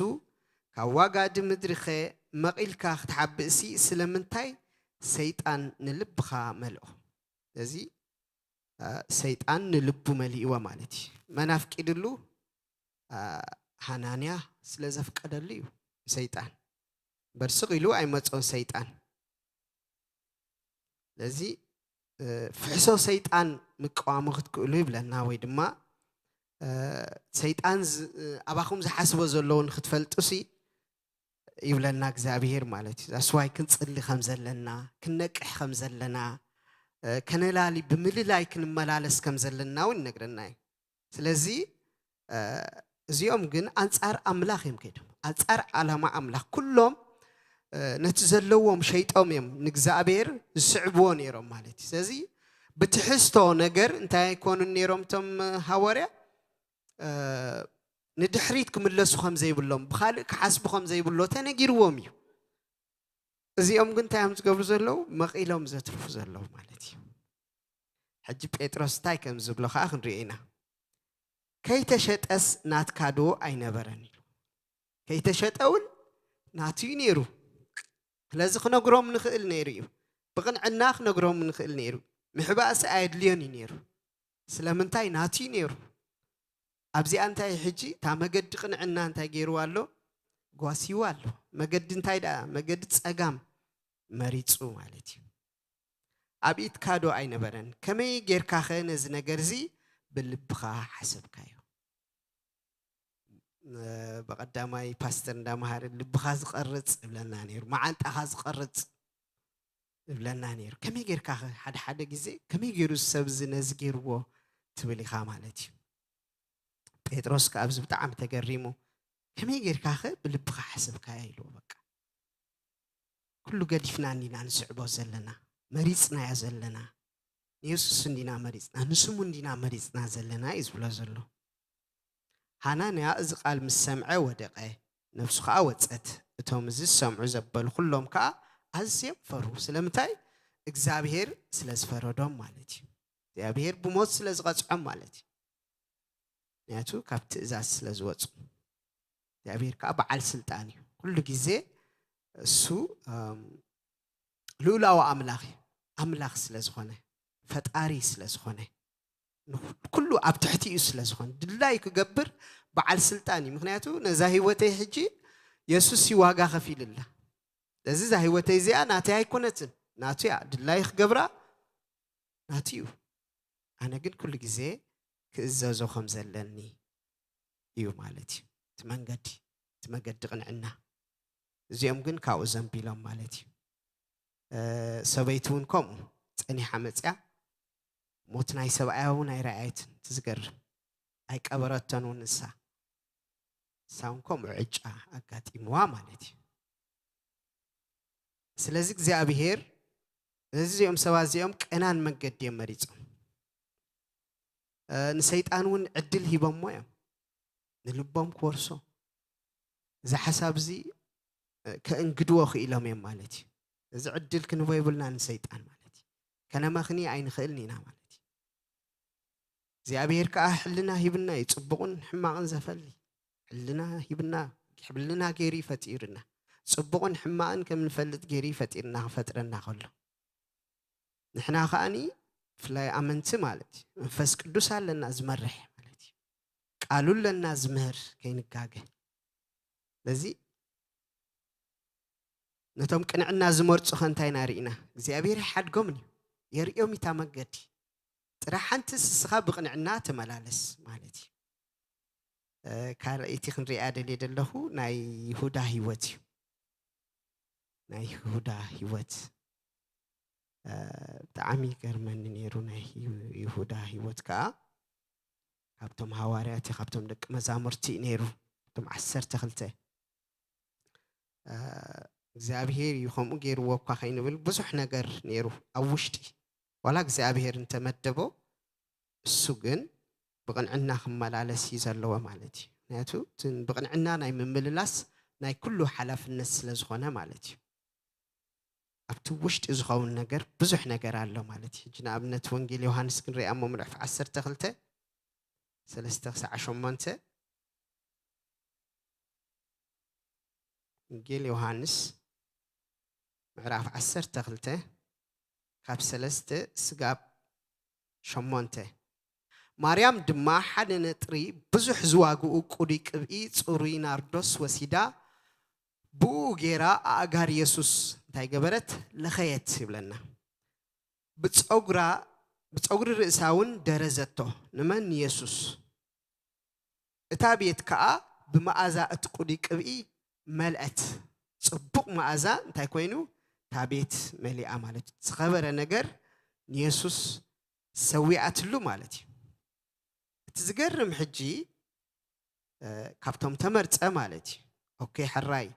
ካብ ዋጋዲ ምድሪኸ መቒልካ ክትሓብእሲ ስለምንታይ ሰይጣን ንልብኻ መልኦ? እዚ፣ እ፣ ሰይጣን ንልቡ መሊእዎ ማለት እዩ። መን ኣፍቂድሉ? እ፣ ሃናንያ ስለ ዘፍቀደሉ እዩ ሰይጣን። እምበር ስቕ ኢሉ ኣይመጾን ሰይጣን። ስለዚ፣ እ፣ ፍሕሶ ሰይጣን ምቅዋሙ ክትክእሉ ይብለና፣ ወይ ድማ፣ እ፣ ሰይጣን ዝ-፣ እ፣ ኣባኹም ዝሓስቦ ዘለውን ክትፈልጡሲ ይብለና እግዚኣብሄር ማለት እዩ። ዛስዋይ ክንጽሊ ከም ዘለና፣ ክንነቅሕ ከም ዘለና፣ እ፣ ከነላሊ ብምልላይ ክንመላለስ ከም ዘለና እውን ይነግረና እዩ። ስለዚ፣ እ፣ እዚኦም ግን ኣንጻር ኣምላኽ እዮም ከይዶም። ኣንጻር ዓላማ ኣምላኽ። ኩሎም ነቲ ዘለዎም ሸይጦም እዮም ንእግዚኣብሔር ዝስዕብዎ ነይሮም ማለት እዩ። ስለዚ ብትሕዝቶ ነገር እንታይ ኣይኮኑን ነይሮም እቶም ሃዋርያ፣ ንድሕሪት ክምለሱ ከም ዘይብሎም፣ ብኻልእ ክሓስቡ ከም ዘይብሎ ተነጊርዎም እዩ። እዚኦም ግን እንታይ እዮም ዝገብሩ ዘለዉ? መቒሎም ዘትርፉ ዘለዉ ማለት እዩ። ሕጂ ጴጥሮስ እንታይ ከም ዝብሎ ከዓ ክንሪኦ ኢና። ከይተሸጠስ ናትካ ዶ ኣይነበረን ኢሉ። ከይተሸጠ እውን ናቱ እዩ ነይሩ። ስለዚ ክነግሮም ንኽእል ነይሩ እዩ። ብቕንዕና ክነግሮም ንኽእል ነይሩ። ምሕባእሲ ኣየድልዮን እዩ ነይሩ። ስለምንታይ? ናቱ እዩ ነይሩ። ኣብዚኣ እንታይ ሕጂ እታ መገዲ ቅንዕና እንታይ ገይርዋ ኣሎ? ጓሲዋ ኣሎ። መገዲ እንታይ ደኣ? መገዲ ጸጋም መሪጹ ማለት እዩ። ኣብ ኢድካ ዶ ኣይነበረን? ከመይ ጌርካኸ ነዚ ነገር እዚ ብልብኻ ሓሰብካዮ? እ፣ ብቐዳማይ ፓስተር እንዳመሃረ ልብኻ ዝቐርጽ እብለና ነይሩ፣ መዓንጣኻ ዝቐርጽ እብለና ነይሩ። ከመይ ጌርካኸ ሓደ ሓደ ግዜ ከመይ ገይሩ እዚ ሰብ እዚ ነዚ ገይርዎ ትብል ኢኻ ማለት እዩ። ጴጥሮስ ከኣ ኣብዚ ብጣዕሚ ተገሪሙ፣ ከመይ ጌርካኸ ብልብኻ ሓሰብካያ ኢልዎ። በቃ ኩሉ ገዲፍና እንዲና ንስዕቦ ዘለና፣ መሪጽናዮ ዘለና፣ ንየሱስ እንዲና መሪጽና፣ ንስሙ እንዲና መሪጽና ዘለና እዩ ዝብሎ ዘሎ። ሃናንያ እዚ ቃል ምስ ሰምዐ ወደቐ፣ ነፍሱ ኸኣ ወጸት። እቶም እዚ ዝሰምዑ ዘበሉ ኩሎም ከኣ ኣዝዮም ፈርሁ። ስለምንታይ? እግዚኣብሄር ስለ ዝፈረዶም ማለት እዩ። እግዚኣብሄር ብሞት ስለ ዝቐጽዖም ማለት እዩ። ምክንያቱ ካብ ትእዛዝ ስለ ዝወጹ። እግዚኣብሄር ከኣ በዓል ስልጣን እዩ። ኩሉ ግዜ እሱ፣ እም፣ ልኡላዊ ኣምላኽ እዩ። ኣምላኽ ስለ ዝኾነ፣ ፈጣሪ ስለ ዝኾነ፣ ንኩሉ ኣብ ትሕቲኡ ስለ ዝኾነ፣ ድላይ ክገብር በዓል ስልጣን እዩ። ምክንያቱ ነዛ ህይወተይ ሕጂ የሱስ እዩ ዋጋ ከፊልላ። ስለዚ እዛ ህይወተይ እዚኣ ናተይ ኣይኮነትን፣ ናቱ እያ። ድላይ ክገብራ ናቱ እዩ። ኣነ ግን ኩሉ ግዜ ክእዘዞ ከም ዘለኒ እዩ ማለት እዩ። እቲ መንገዲ፣ እቲ መገዲ ቅንዕና። እዚኦም ግን ካብኡ ዘንቢሎም ማለት እዩ። እ፣ ሰበይቲ እውን ከምኡ ጸኒሓ መጽያ፣ ሞት ናይ ሰብኣያ እውን ኣይረኣየትን። እቲ ዝገርም፣ ኣይቀበረቶን እውን ንሳ። ንሳ እውን ከምኡ ዕጫ ኣጋጢምዋ ማለት እዩ። ስለዚ እግዚኣብሄር ነዚኦም ሰባት እዚኦም ቀናን መገዲ እዮም መሪጾም። እ፣ ንሰይጣን እውን ዕድል ሂቦሞ እዮም። ንልቦም ክወርሶ። እዚ ሓሳብ እዚ፣ እ፣ ከእንግድዎ ክኢሎም እዮም ማለት እዩ። እዚ ዕድል ክንህቦ የብልና ንሰይጣን ማለት እዩ። ከነመኽኒ ኣይንኽእልን ኢና ማለት እዩ። እግዚኣብሄር ከኣ ሕልና ሂብና እዩ፣ ጽቡቕን ሕማቕን ዘፈሊ። ሕልና ሂብና፣ ሕልና ገይሩ እዩ ፈጢርና። ጽቡቕን ሕማቕን ከም ንፈልጥ ገይሩ እዩ ፈጢርና ክፈጥረና ከሎ። ንሕና ከኣኒ ብፍላይ ኣመንቲ ማለት እዩ፣ መንፈስ ቅዱስ ኣለና ዝመርሕ ማለት እዩ። ቃሉ ኣለና ዝምህር ከይንጋገ። ስለዚ ነቶም ቅንዕና ዝመርጹ ከ እንታይ ኢና ርኢና? እግዚኣብሄር ይሓድጎምን እዩ፣ የርእዮም እታ መገዲ። ጥራሕ ሓንቲ ንስኻ ብቕንዕና ተመላለስ ማለት እዩ። እ፣ ካልኣይቲ ክንሪኣ ደልየ ዘለኹ ናይ ይሁዳ ህይወት እዩ። ናይ ይሁዳ ህይወት፣ እ፣ ብጣዕሚ ይገርመኒ ነይሩ። ናይ ይሁ-፣ ይሁዳ ህይወት ከኣ ካብቶም ሃዋርያት እዩ፣ ካብቶም ደቂ መዛሙርቲ እዩ ነይሩ፣ ካብቶም ዓሰርተ ክልተ። እ፣ እግዚኣብሄር እዩ ከምኡ ገይርዎ እኳ ከይንብል ብዙሕ ነገር ነይሩ ኣብ ውሽጢ። ዋላ እግዚኣብሄር እንተመደቦ፣ እሱ ግን ብቕንዕና ክመላለስ እዩ ዘለዎ ማለት እዩ። ምክንያቱ እቲ ብቕንዕና ናይ ምምልላስ ናይ ኩሉ ሓላፍነት ስለ ዝኾነ ማለት እዩ። ኣብቲ ውሽጢ ዝኸውን ነገር ብዙሕ ነገር ኣሎ ማለት እዩ። ሕጂ ንኣብነት ወንጌል ዮሃንስ ክንሪኣ እሞ ምዕራፍ ዓሰርተ ክልተ፣ ሰለስተ ክሳዕ ሸሞንተ፣ ወንጌል ዮሃንስ ምዕራፍ ዓሰርተ ክልተ ካብ ሰለስተ ስጋብ ሸሞንተ። ማርያም ድማ ሓደ ነጥሪ ብዙሕ ዝዋግኡ ቅዱይ ቅብኢ ጽሩይ ናርዶስ ወሲዳ ብኡ ገይራ ኣእጋር የሱስ እንታይ ገበረት? ለኸየት ይብለና። ብጸጉራ፣ ብጸጉሪ ርእሳ እውን ደረዘቶ። ንመን? ንየሱስ። እታ ቤት ከኣ ብመኣዛ እቲ ቅዱይ ቅብኢ መልአት። ጽቡቕ መኣዛ እንታይ ኮይኑ? እታ ቤት መሊኣ ማለት እዩ። ዝኸበረ ነገር ንየሱስ ሰዊኣትሉ ማለት እዩ። እቲ ዝገርም ሕጂ፣ እ፣ ካብቶም ተመርጸ ማለት እዩ። ኦኬ፣ ሕራይ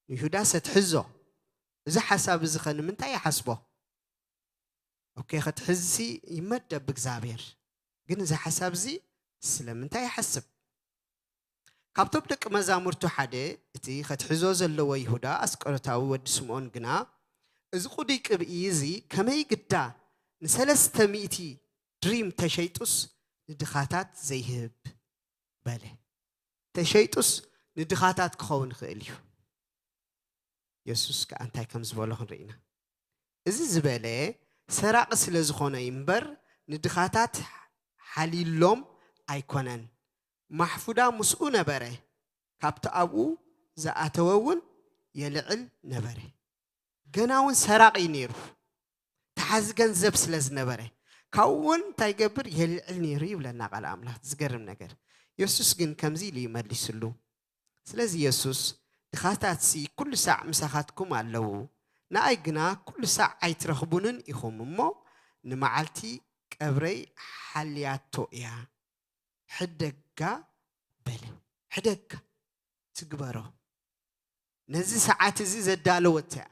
ንይሁዳስ ኣትሕዞ፣ እዚ ሓሳብ እዚ ኸ ንምንታይ ይሓስቦ? ኦኬ፣ ክትሕዝሲ ይመደብ ብእግዚኣብሔር። ግን እዚ ሓሳብ እዚ ስለምንታይ ይሓስብ? ካብቶም ደቂ መዛሙርቱ ሓደ፣ እቲ ከትሕዞ ዘለዎ ይሁዳ ኣስቆሮታዊ ወዲ ስምዖን ግና፣ እዚ ቅዱይ ቅብኢ እዚ ከመይ ግዳ ንሰለስተ ሚእቲ ድሪም ተሸይጡስ ንድኻታት ዘይህብ በለ። ተሸይጡስ ንድኻታት ክኸውን ይኽእል እዩ። የሱስ ከኣ እንታይ ከም ዝበሎ ክንርኢ ኢና። እዚ ዝበለ ሰራቒ ስለ ዝኾነ እዩ እምበር፣ ንድኻታት ሓልዩሎም ኣይኮነን። ማሕፉዳ ምስኡ ነበረ፣ ካብቲ ኣብኡ ዝኣተወ እውን የልዕል ነበረ። ገና እውን ሰራቒ እዩ ነይሩ፣ ተሓዚ ገንዘብ ስለ ዝነበረ። ካብኡ እውን እንታይ ይገብር? የልዕል ነይሩ ይብለና ቃል ኣምላኽ። ዝገርም ነገር። የሱስ ግን ከምዚ ኢሉ እዩ መሊስሉ። ስለዚ የሱስ፣ ድኻታትሲ ኩሉ ሳዕ ምሳኻትኩም ኣለዉ፣ ንኣይ ግና ኩሉ ሳዕ ኣይትረኽቡንን ኢኹም እሞ፣ ንመዓልቲ ቀብረይ ሓልያቶ እያ። ሕደጋ በለ። ሕደጋ ትግበሮ። ነዚ ሰዓት እዚ ዘዳለወት እያ።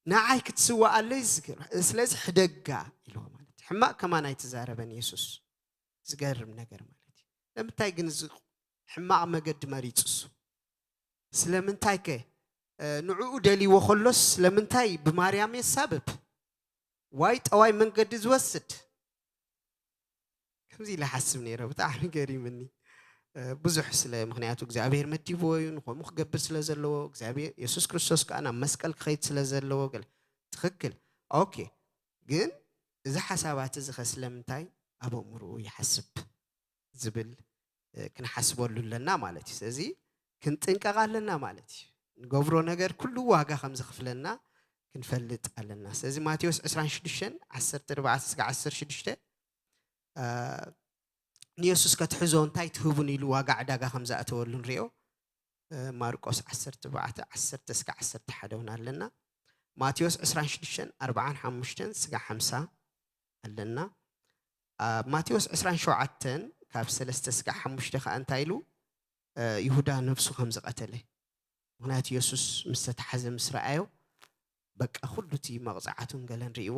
ንዓይ ክትስዋኣለይ ዝግር-፣ ስለዚ ሕደጋ ኢልዎ ማለት እዩ። ሕማቕ ከማን ኣይተዛረበን የሱስ። ዝገርም ነገር ማለት እዩ። ለምንታይ ግን እዚ ሕማቕ መገዲ መሪጹ እሱ? ስለምንታይ ከ? እ፣ ንዕኡ ደልይዎ ከሎስ ስለምንታይ ብማርያም የሳብብ? ዋይ ጠዋይ መንገዲ ዝወስድ? ከምዚ ኢለ ሓስብ ነይረ፣ ብጣዕሚ ገሪምኒ። እ፣ ብዙሕ ስለ፣ ምኽንያቱ እግዚኣብሔር መዲብዎ እዩ፣ ንኸምኡ ክገብር ስለ ዘለዎ፣ እግዚኣብሔር፣ የሱስ ክርስቶስ ከኣ ናብ መስቀል ክኸይድ ስለ ዘለዎ፣ ገለ። ትኽክል። ኦኬ። ግን እዚ ሓሳባት እዚ ኸ ስለምንታይ ኣብ ኣእምሮኡ ይሓስብ? ዝብል፣ እ፣ ክንሓስበሉ ኣለና ማለት እዩ። ስለዚ ክንጥንቀቕ ኣለና ማለት እዩ። ንገብሮ ነገር ኩሉ ዋጋ ከም ዘኽፍለና ክንፈልጥ ኣለና። ስለዚ ማቴዎስ ዕስራን ሽዱሽተን፣ ዓሰርተ ኣርባዕተ እስከ ዓሰርተ ሽዱሽተ፣ እ፣ ንየሱስ ከትሕዞ እንታይ ትህቡን ኢሉ ዋጋ ዕዳጋ ከም ዘእተወሉ ንሪኦ። እ፣ ማርቆስ ዓሰርተ ኣርባዕተ፣ ዓሰርተ እስከ ዓሰርተ ሓደ እውን ኣለና። ማቴዎስ ዕስራን ሽዱሽተን፣ ኣርባዓን ሓሙሽተን እስከ ሓምሳ ኣለና። ኣብ ማቴዎስ ዕስራን ሸውዓተን ካብ ሰለስተ እስከ ሓሙሽተ ከኣ እንታይ ኢሉ? እ፣ ይሁዳ ነብሱ ከም ዝቐተለ። ምኽንያቱ የሱስ ምስ ተታሕዘ ምስ ረኣዮ፣ በቃ ኩሉ እቲ መቕጻዕቱን ገለን ርእይዎ፣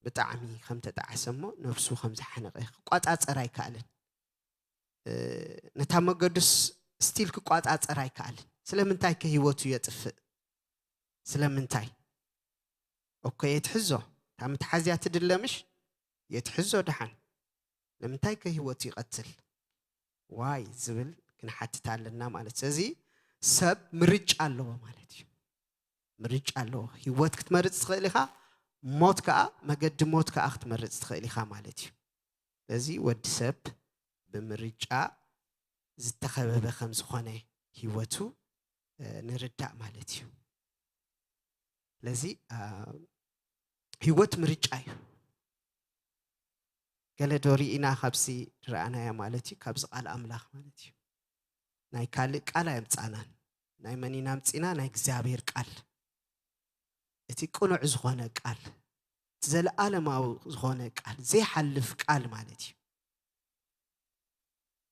ብጣዕሚ ከም ተጣዕሰ እሞ ነብሱ ከም ዝሓነቐ ክቋጻጸር ኣይከኣለን። እ፣ ነታ መገዱስ ስቲል ክቋጻጸር ኣይከኣልን። ስለምንታይ ከ ህይወቱ የጥፍእ? ስለምንታይ? ኦኮ፣ የትሕዞ። እታ ምትሓዝያ ትድለ ምሽ? የትሕዞ ደሓን። ንምንታይ ከ ህይወቱ ይቐትል? ዋይ ዝብል ክንሓትት ኣለና ማለት። ስለዚ ሰብ ምርጫ ኣለዎ ማለት እዩ። ምርጫ ኣለዎ። ህይወት ክትመርጽ ትኽእል ኢኻ፣ ሞት ከኣ፣ መገዲ ሞት ከኣ ክትመርጽ ትኽእል ኢኻ ማለት እዩ። ስለዚ ወዲ ሰብ ብምርጫ ዝተኸበበ ከም ዝኾነ ህይወቱ፣ እ፣ ንርዳእ ማለት እዩ። ስለዚ፣ አ፣ ህይወት ምርጫ እዩ። ገለ ዶ ርኢና ካብዚ ረኣናያ ማለት እዩ፣ ካብዚ ቃል ኣምላኽ ማለት እዩ። ናይ ካልእ ቃል ኣየምጻናን። ናይ መን ኢና ኣምጺና? ናይ እግዚኣብሔር ቃል። እቲ ቅኑዕ ዝኾነ ቃል፣ እቲ ዘለኣለማዊ ዝኾነ ቃል፣ ዘይሓልፍ ቃል ማለት እዩ።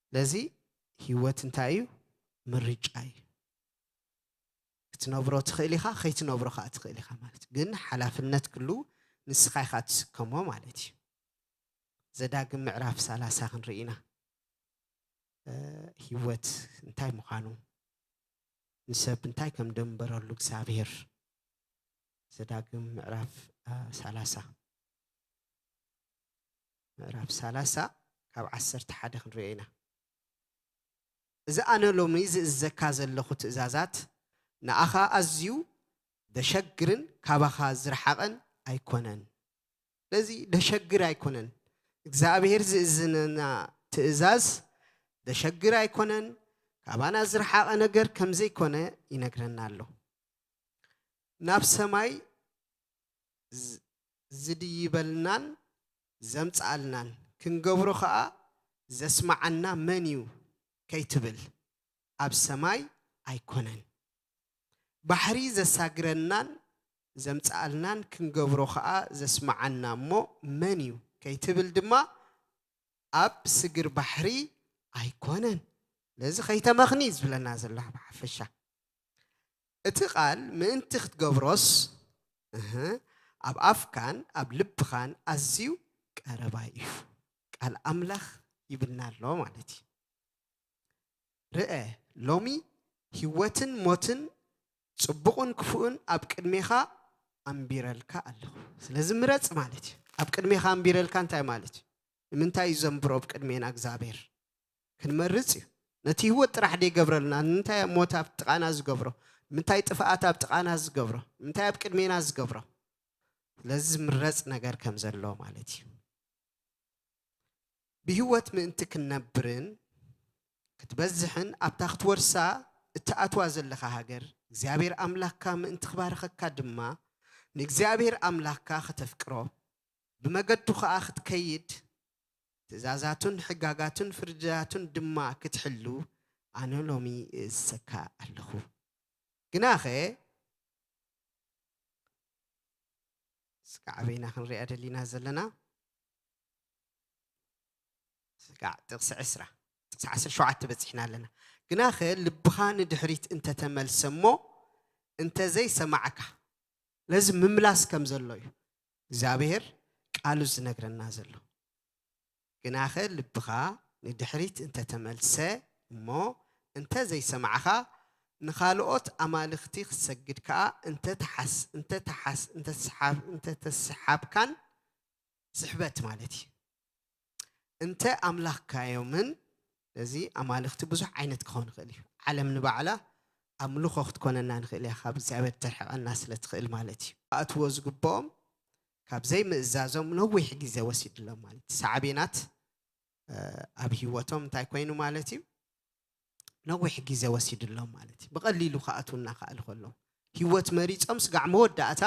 ስለዚ ህይወት እንታይ እዩ? ምርጫ እዩ። ክትነብሮ ትኽእል ኢኻ፣ ከይትነብሮ ከኣ ትኽእል ኢኻ ማለት እዩ። ግን ሓላፍነት ክሉ ንስኻ ኢኻ ትስከሞ ማለት እዩ። ዘዳግም ምዕራፍ ሰላሳ ክንርኢ ኢና። እ፣ ህይወት እንታይ ምዃኑ፣ ንሰብ እንታይ ከም ደንበረሉ እግዚኣብሔር። ዘዳግም ምዕራፍ፣ እ፣ ሰላሳ። ምዕራፍ ሰላሳ ካብ ዓሰርተ ሓደ ክንሪኦ ኢና። እዚ ኣነ ሎሚ ዝእዘካ ዘለኹ ትእዛዛት ንኣኻ ኣዝዩ ደሸግርን ካባኻ ዝረሓቐን ኣይኮነን። ስለዚ ደሸግር ኣይኮነን። እግዚኣብሔር ዝእዝነና ትእዛዝ ደሸግር ኣይኮነን። ካባና ዝረሓቐ ነገር ከም ዘይኮነ ይነግረና ኣሎ። ናብ ሰማይ ዝ-፣ ዝድይበልናን ዘምጽኣልናን ክንገብሮ ኸኣ ዘስምዓና መን እዩ ከይትብል፣ ኣብ ሰማይ ኣይኮነን። ባሕሪ ዘሳግረናን ዘምጽኣልናን ክንገብሮ ኸኣ ዘስምዓና እሞ መን እዩ ከይትብል ድማ፣ ኣብ ስግር ባሕሪ ኣይኮነን። ስለዚ ከይተመኽኒ ዝብለና ዘሎ ብሓፈሻ። እቲ ቃል ምእንቲ ክትገብሮስ፣ እህ፣ ኣብ ኣፍካን ኣብ ልብኻን ኣዝዩ ቀረባ እዩ። ቃል ኣምላኽ ይብልና ኣሎ ማለት እዩ። ርአ፣ ሎሚ ህይወትን ሞትን ጽቡቕን ክፉእን ኣብ ቅድሜኻ ኣንቢረልካ ኣለኹ። ስለዚ ምረጽ ማለት እዩ። ኣብ ቅድሜኻ ኣንቢረልካ እንታይ ማለት እዩ? ንምንታይ እዩ ዘንብሮ ኣብ ቅድሜና እግዚኣብሔር? ክንመርጽ እዩ። ነቲ ህይወት ጥራሕ ደይገብረልና፣ ንምንታይ ሞት ኣብ ጥቓና ዝገብሮ? ንምንታይ ጥፍኣት ኣብ ጥቓና ዝገብሮ? ንምንታይ ኣብ ቅድሜና ዝገብሮ? ስለዚ ዝምረጽ ነገር ከም ዘሎ ማለት እዩ። ብህይወት ምእንቲ ክንነብርን ክትበዝሕን ኣብታ ክትወርሳ እትኣትዋ ዘለኻ ሃገር እግዚኣብሔር ኣምላኽካ ምእንቲ ክባርኸካ ድማ ንእግዚኣብሔር ኣምላኽካ ከተፍቅሮ ብመገዱ ኸኣ ክትከይድ ትእዛዛቱን ሕጋጋቱን ፍርድታቱን ድማ ክትሕሉ ኣነ ሎሚ እእዝዘካ ኣለኹ። ግናኸ ስጋዕ ኣበይና ክንሪኣ ደሊና ዘለና? ስጋዕ ጥቕሲ ዕስራ፣ ጥቕሲ ዓሰርተ ሸውዓተ በጺሕና ኣለና። ግናኸ ልብኻ ንድሕሪት እንተተመልሰ እሞ እንተዘይሰማዕካ፣ ለዚ ምምላስ ከም ዘሎ እዩ እግዚኣብሔር ቃሉ ዝነግረና ዘሎ። ግናኸ ልብኻ ንድሕሪት እንተተመልሰ እሞ እንተዘይሰማዕኻ ንኻልኦት ኣማልኽቲ ክትሰግድ ከኣ እንተተሓስ እንተተሓስ እንተተስሓብ እንተተስሓብካን ስሕበት ማለት እዩ። እንተ ኣምላኽካዮምን እዚ ኣማልኽቲ ብዙሕ ዓይነት ክኸውን ይኽእል እዩ። ዓለም ንባዕላ ኣምልኾ ክትኮነና ንኽእል እያ ካብ እግዚኣብሔር ተርሕቐና ስለ ትኽእል ማለት እዩ። ኣእትዎ ዝግብኦም ካብ ዘይምእዛዞም ነዊሕ ግዜ ወሲድሎም ማለት እዩ። ሳዕቤናት ኣብ ህይወቶም እንታይ ኮይኑ ማለት እዩ? ነዊሕ ግዜ ወሲድሎም ማለት እዩ። ብቐሊሉ ክኣትዉ እናኸኣሉ ከለዉ ህይወት መሪጾም ስጋዕ መወዳእታ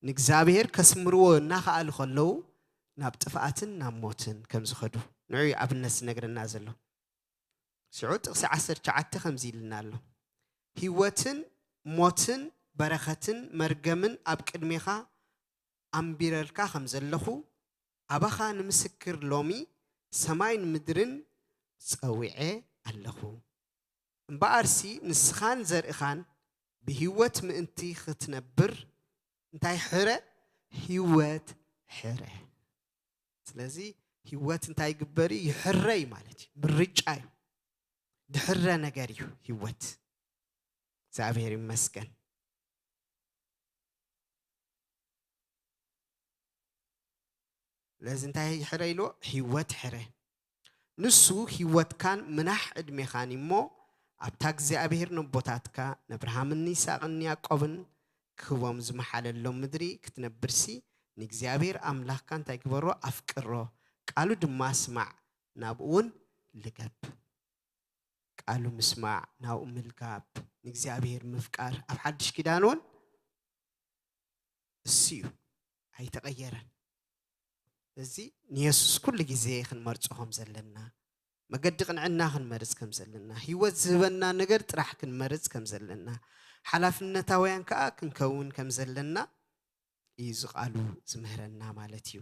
ንእግዚኣብሔር ከስምርዎ እናኸኣሉ ከለዉ ናብ ጥፍኣትን ናብ ሞትን ከም ዝኸዱ ንዑ እዩ ኣብነት ዝነግረና ዘሎ። ሽዑ ጥቕሲ ዓሰርተ ትሽዓተ ከምዚ ኢልና ኣሎ፣ ህይወትን ሞትን በረኸትን መርገምን ኣብ ቅድሜኻ ኣንቢረልካ ከም ዘለኹ ኣባኻ ንምስክር ሎሚ ሰማይን ምድርን ጸዊዐ ኣለኹ። እምበኣርሲ ንስኻን ዘርእኻን ብህይወት ምእንቲ ክትነብር እንታይ ሕረ? ህይወት ሕረ። ስለዚ ህይወት እንታይ ይግበር እዩ? ይሕረ እዩ ማለት እዩ። ምርጫ እዩ። ድሕረ ነገር እዩ ህይወት። እግዚኣብሔር ይመስገን። ስለዚ እንታይ ሕረ ኢልዎ? ህይወት ሕረ። ንሱ ህይወትካን ምናሕ ዕድሜኻን እሞ ኣብታ እግዚኣብሔር ነቦታትካ ነብርሃምን ይስሐቅን ያዕቆብን ክህቦም ዝመሓለሎም ምድሪ ክትነብርሲ ንእግዚኣብሔር ኣምላኽካ እንታይ ግበሮ? ኣፍቅሮ፣ ቃሉ ድማ ስማዕ፣ ናብኡ እውን ልገብ። ቃሉ ምስማዕ፣ ናብኡ ምልጋብ፣ ንእግዚኣብሔር ምፍቃር ኣብ ሓድሽ ኪዳን እውን እሱ እዩ፣ ኣይተቐየረን። እዚ ንየሱስ ኩሉ ግዜ ክንመርጾ ከም ዘለና፣ መገዲ ቅንዕና ክንመርጽ ከም ዘለና፣ ህይወት ዝህበና ነገር ጥራሕ ክንመርጽ ከም ዘለና፣ ሓላፍነታውያን ከኣ ክንከውን ከም ዘለና እዩ እዚ ቃሉ ዝምህረና ማለት እዩ።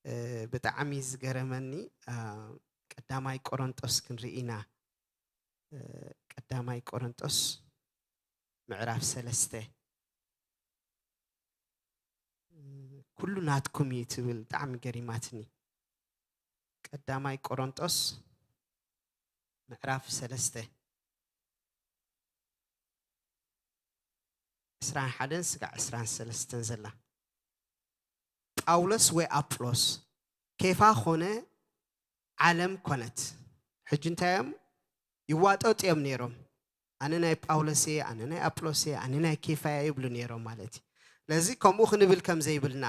እ፣ ብጣዕሚ ዝገረመኒ፣ እ፣ ቀዳማይ ቆሮንጦስ ክንርኢ ኢና። እ፣ ቀዳማይ ቆሮንጦስ ምዕራፍ ሰለስተ፣ እ፣ ኩሉ ናትኩም እዩ ትብል ብጣዕሚ ገሪማትኒ። ቀዳማይ ቆሮንጦስ ምዕራፍ ሰለስተ ዕስራን ሓደን ስጋዕ ዕስራን ሰለስተን ዘላ። ጳውሎስ ወይ ኣጵሎስ፣ ኬፋ ኾነ ዓለም ኮነት። ሕጂ እንታይ እዮም? ይዋጠጡ እዮም ነይሮም። ኣነ ናይ ጳውሎስ እየ፣ ኣነ ናይ ኣጵሎስ እየ፣ ኣነ ናይ ኬፋ እየ ይብሉ ነይሮም ማለት እዩ። ስለዚ ከምኡ ክንብል ከም ዘይብልና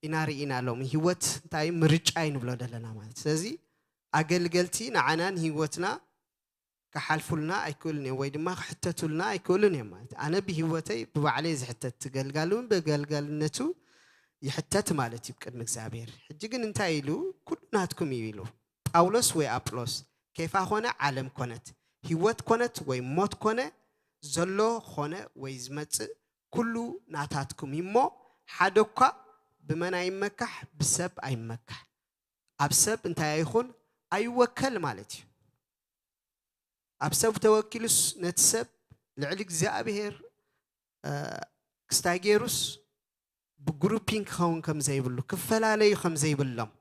ኢና ርኢና ሎሚ። ህይወት እንታይ እዩ? ምርጫ እዩ ንብሎ ዘለና ማለት። ስለዚ ኣገልገልቲ ንዓናን ህይወትና ክሓልፉልና ኣይክእሉን እዮም፣ ወይ ድማ ክሕተቱልና ኣይክእሉን እዮም ማለት። ኣነ ብህይወተይ ብባዕለይ ዝሕተት፣ እቲ ገልጋሊ እውን ብገልጋልነቱ ይሕተት ማለት እዩ ቅድሚ እግዚኣብሔር። ሕጂ ግን እንታይ ኢሉ? ኩሉ ናትኩም እዩ ኢሉ። ጳውሎስ ወይ ኣጵሎስ፣ ኬፋ ኮነ ዓለም ኮነት፣ ህይወት ኮነት ወይ ሞት ኮነ፣ ዘሎ ኾነ ወይ ዝመጽእ፣ ኩሉ ናታትኩም እዩ እሞ፣ ሓደ እኳ ብመን ኣይመካሕ? ብሰብ ኣይመካሕ። ኣብ ሰብ እንታይ ኣይኹን? ኣይወከል ማለት እዩ። ኣብ ሰብ ተወኪሉስ ነቲ ሰብ ልዕሊ እግዚኣብሔር ክስታይ ገይሩስ ብግሩፒንግ ክኸውን ከም ዘይብሉ፣ ክፈላለዩ ከም ዘይብሎም፣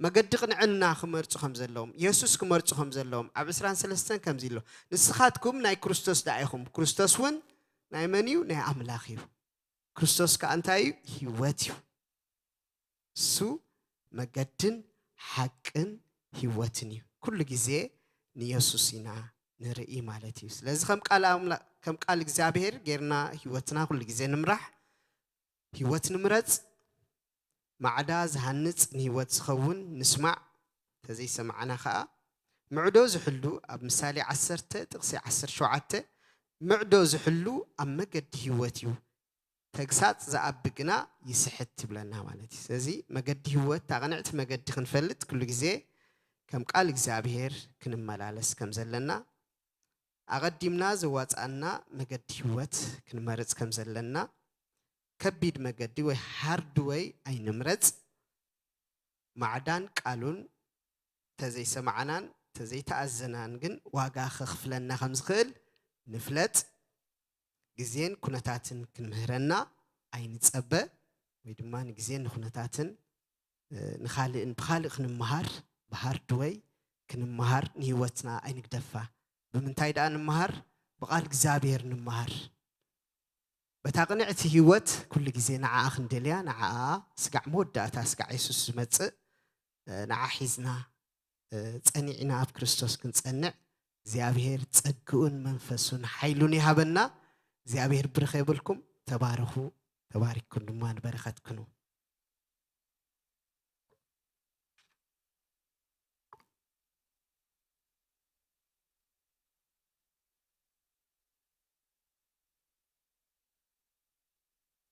መገዲ ቅንዕና ክመርፁ ከም ዘለዎም፣ የሱስ ክመርፁ ከም ዘለዎም ኣብ ዕስራን ሰለስተን ከምዚ ኣሎ፣ ንስኻትኩም ናይ ክርስቶስ ደኣ ኢኹም። ክርስቶስ እውን ናይ መን እዩ? ናይ ኣምላኽ እዩ። ክርስቶስ ከኣ እንታይ እዩ? ህይወት እዩ። እሱ መገድን ሓቅን ህይወትን እዩ። ኩሉ ግዜ ንየሱስ ኢና ንርኢ ማለት እዩ። ስለዚ ከም ቃል ኣምላ- ከም ቃል እግዚኣብሔር ጌርና ህይወትና ኩሉ ግዜ ንምራሕ። ህይወት ንምረጽ። ማዕዳ ዝሃንጽ ንህይወት ዝኸውን ንስማዕ። ተዘይሰማዕና ከኣ ምዕዶ ዝሕሉ ኣብ ምሳሌ ዓሰርተ ጥቕሲ ዓሰርተ ሸውዓተ ምዕዶ ዝሕሉ ኣብ መገዲ ህይወት እዩ። ተግሳጽ ዝኣቢ ግና ይስሕት ትብለና ማለት እዩ። ስለዚ መገዲ ህይወት፣ እታ ቅንዕቲ መገዲ ክንፈልጥ ኩሉ ግዜ ከም ቃል እግዚኣብሔር ክንመላለስ ከም ዘለና፣ ኣቐዲምና ዘዋጻና መገዲ ህይወት ክንመርጽ ከም ዘለና፣ ከቢድ መገዲ ወይ ሃርድ ወይ ኣይንምረጽ። ማዕዳን ቃሉን ተዘይሰማዕናን ተዘይተኣዘናን ግን ዋጋ ከኽፍለና ከም ዝኽእል ንፍለጥ። ግዜን ኩነታትን ክንምህረና ኣይንጸበ፣ ወይ ድማ ንግዜን ንኩነታትን፣ እ፣ ንኻልእን ብኻልእ ክንመሃር፣ ብሃርድ ወይ ክንመሃር ንህይወትና ኣይንግደፋ። ብምንታይ ደኣ ንምሃር? ብቓል እግዚኣብሔር ንምሃር። በታ ቅንዕቲ ህይወት ኩሉ ግዜ ንዓኣ ክንደልያ፣ ንዓኣ ስጋዕ መወዳእታ፣ ስጋዕ የሱስ ዝመጽእ፣ እ፣ ንዓ ሒዝና፣ እ፣ ጸኒዕና ኣብ ክርስቶስ ክንጸንዕ እግዚኣብሔር ጸግኡን መንፈሱን ሓይሉን ይሃበና። እግዚኣብሔር ብርኽ የብልኩም። ተባረኹ። ተባሪክኩም ድማ ንበረኸት ኩኑ።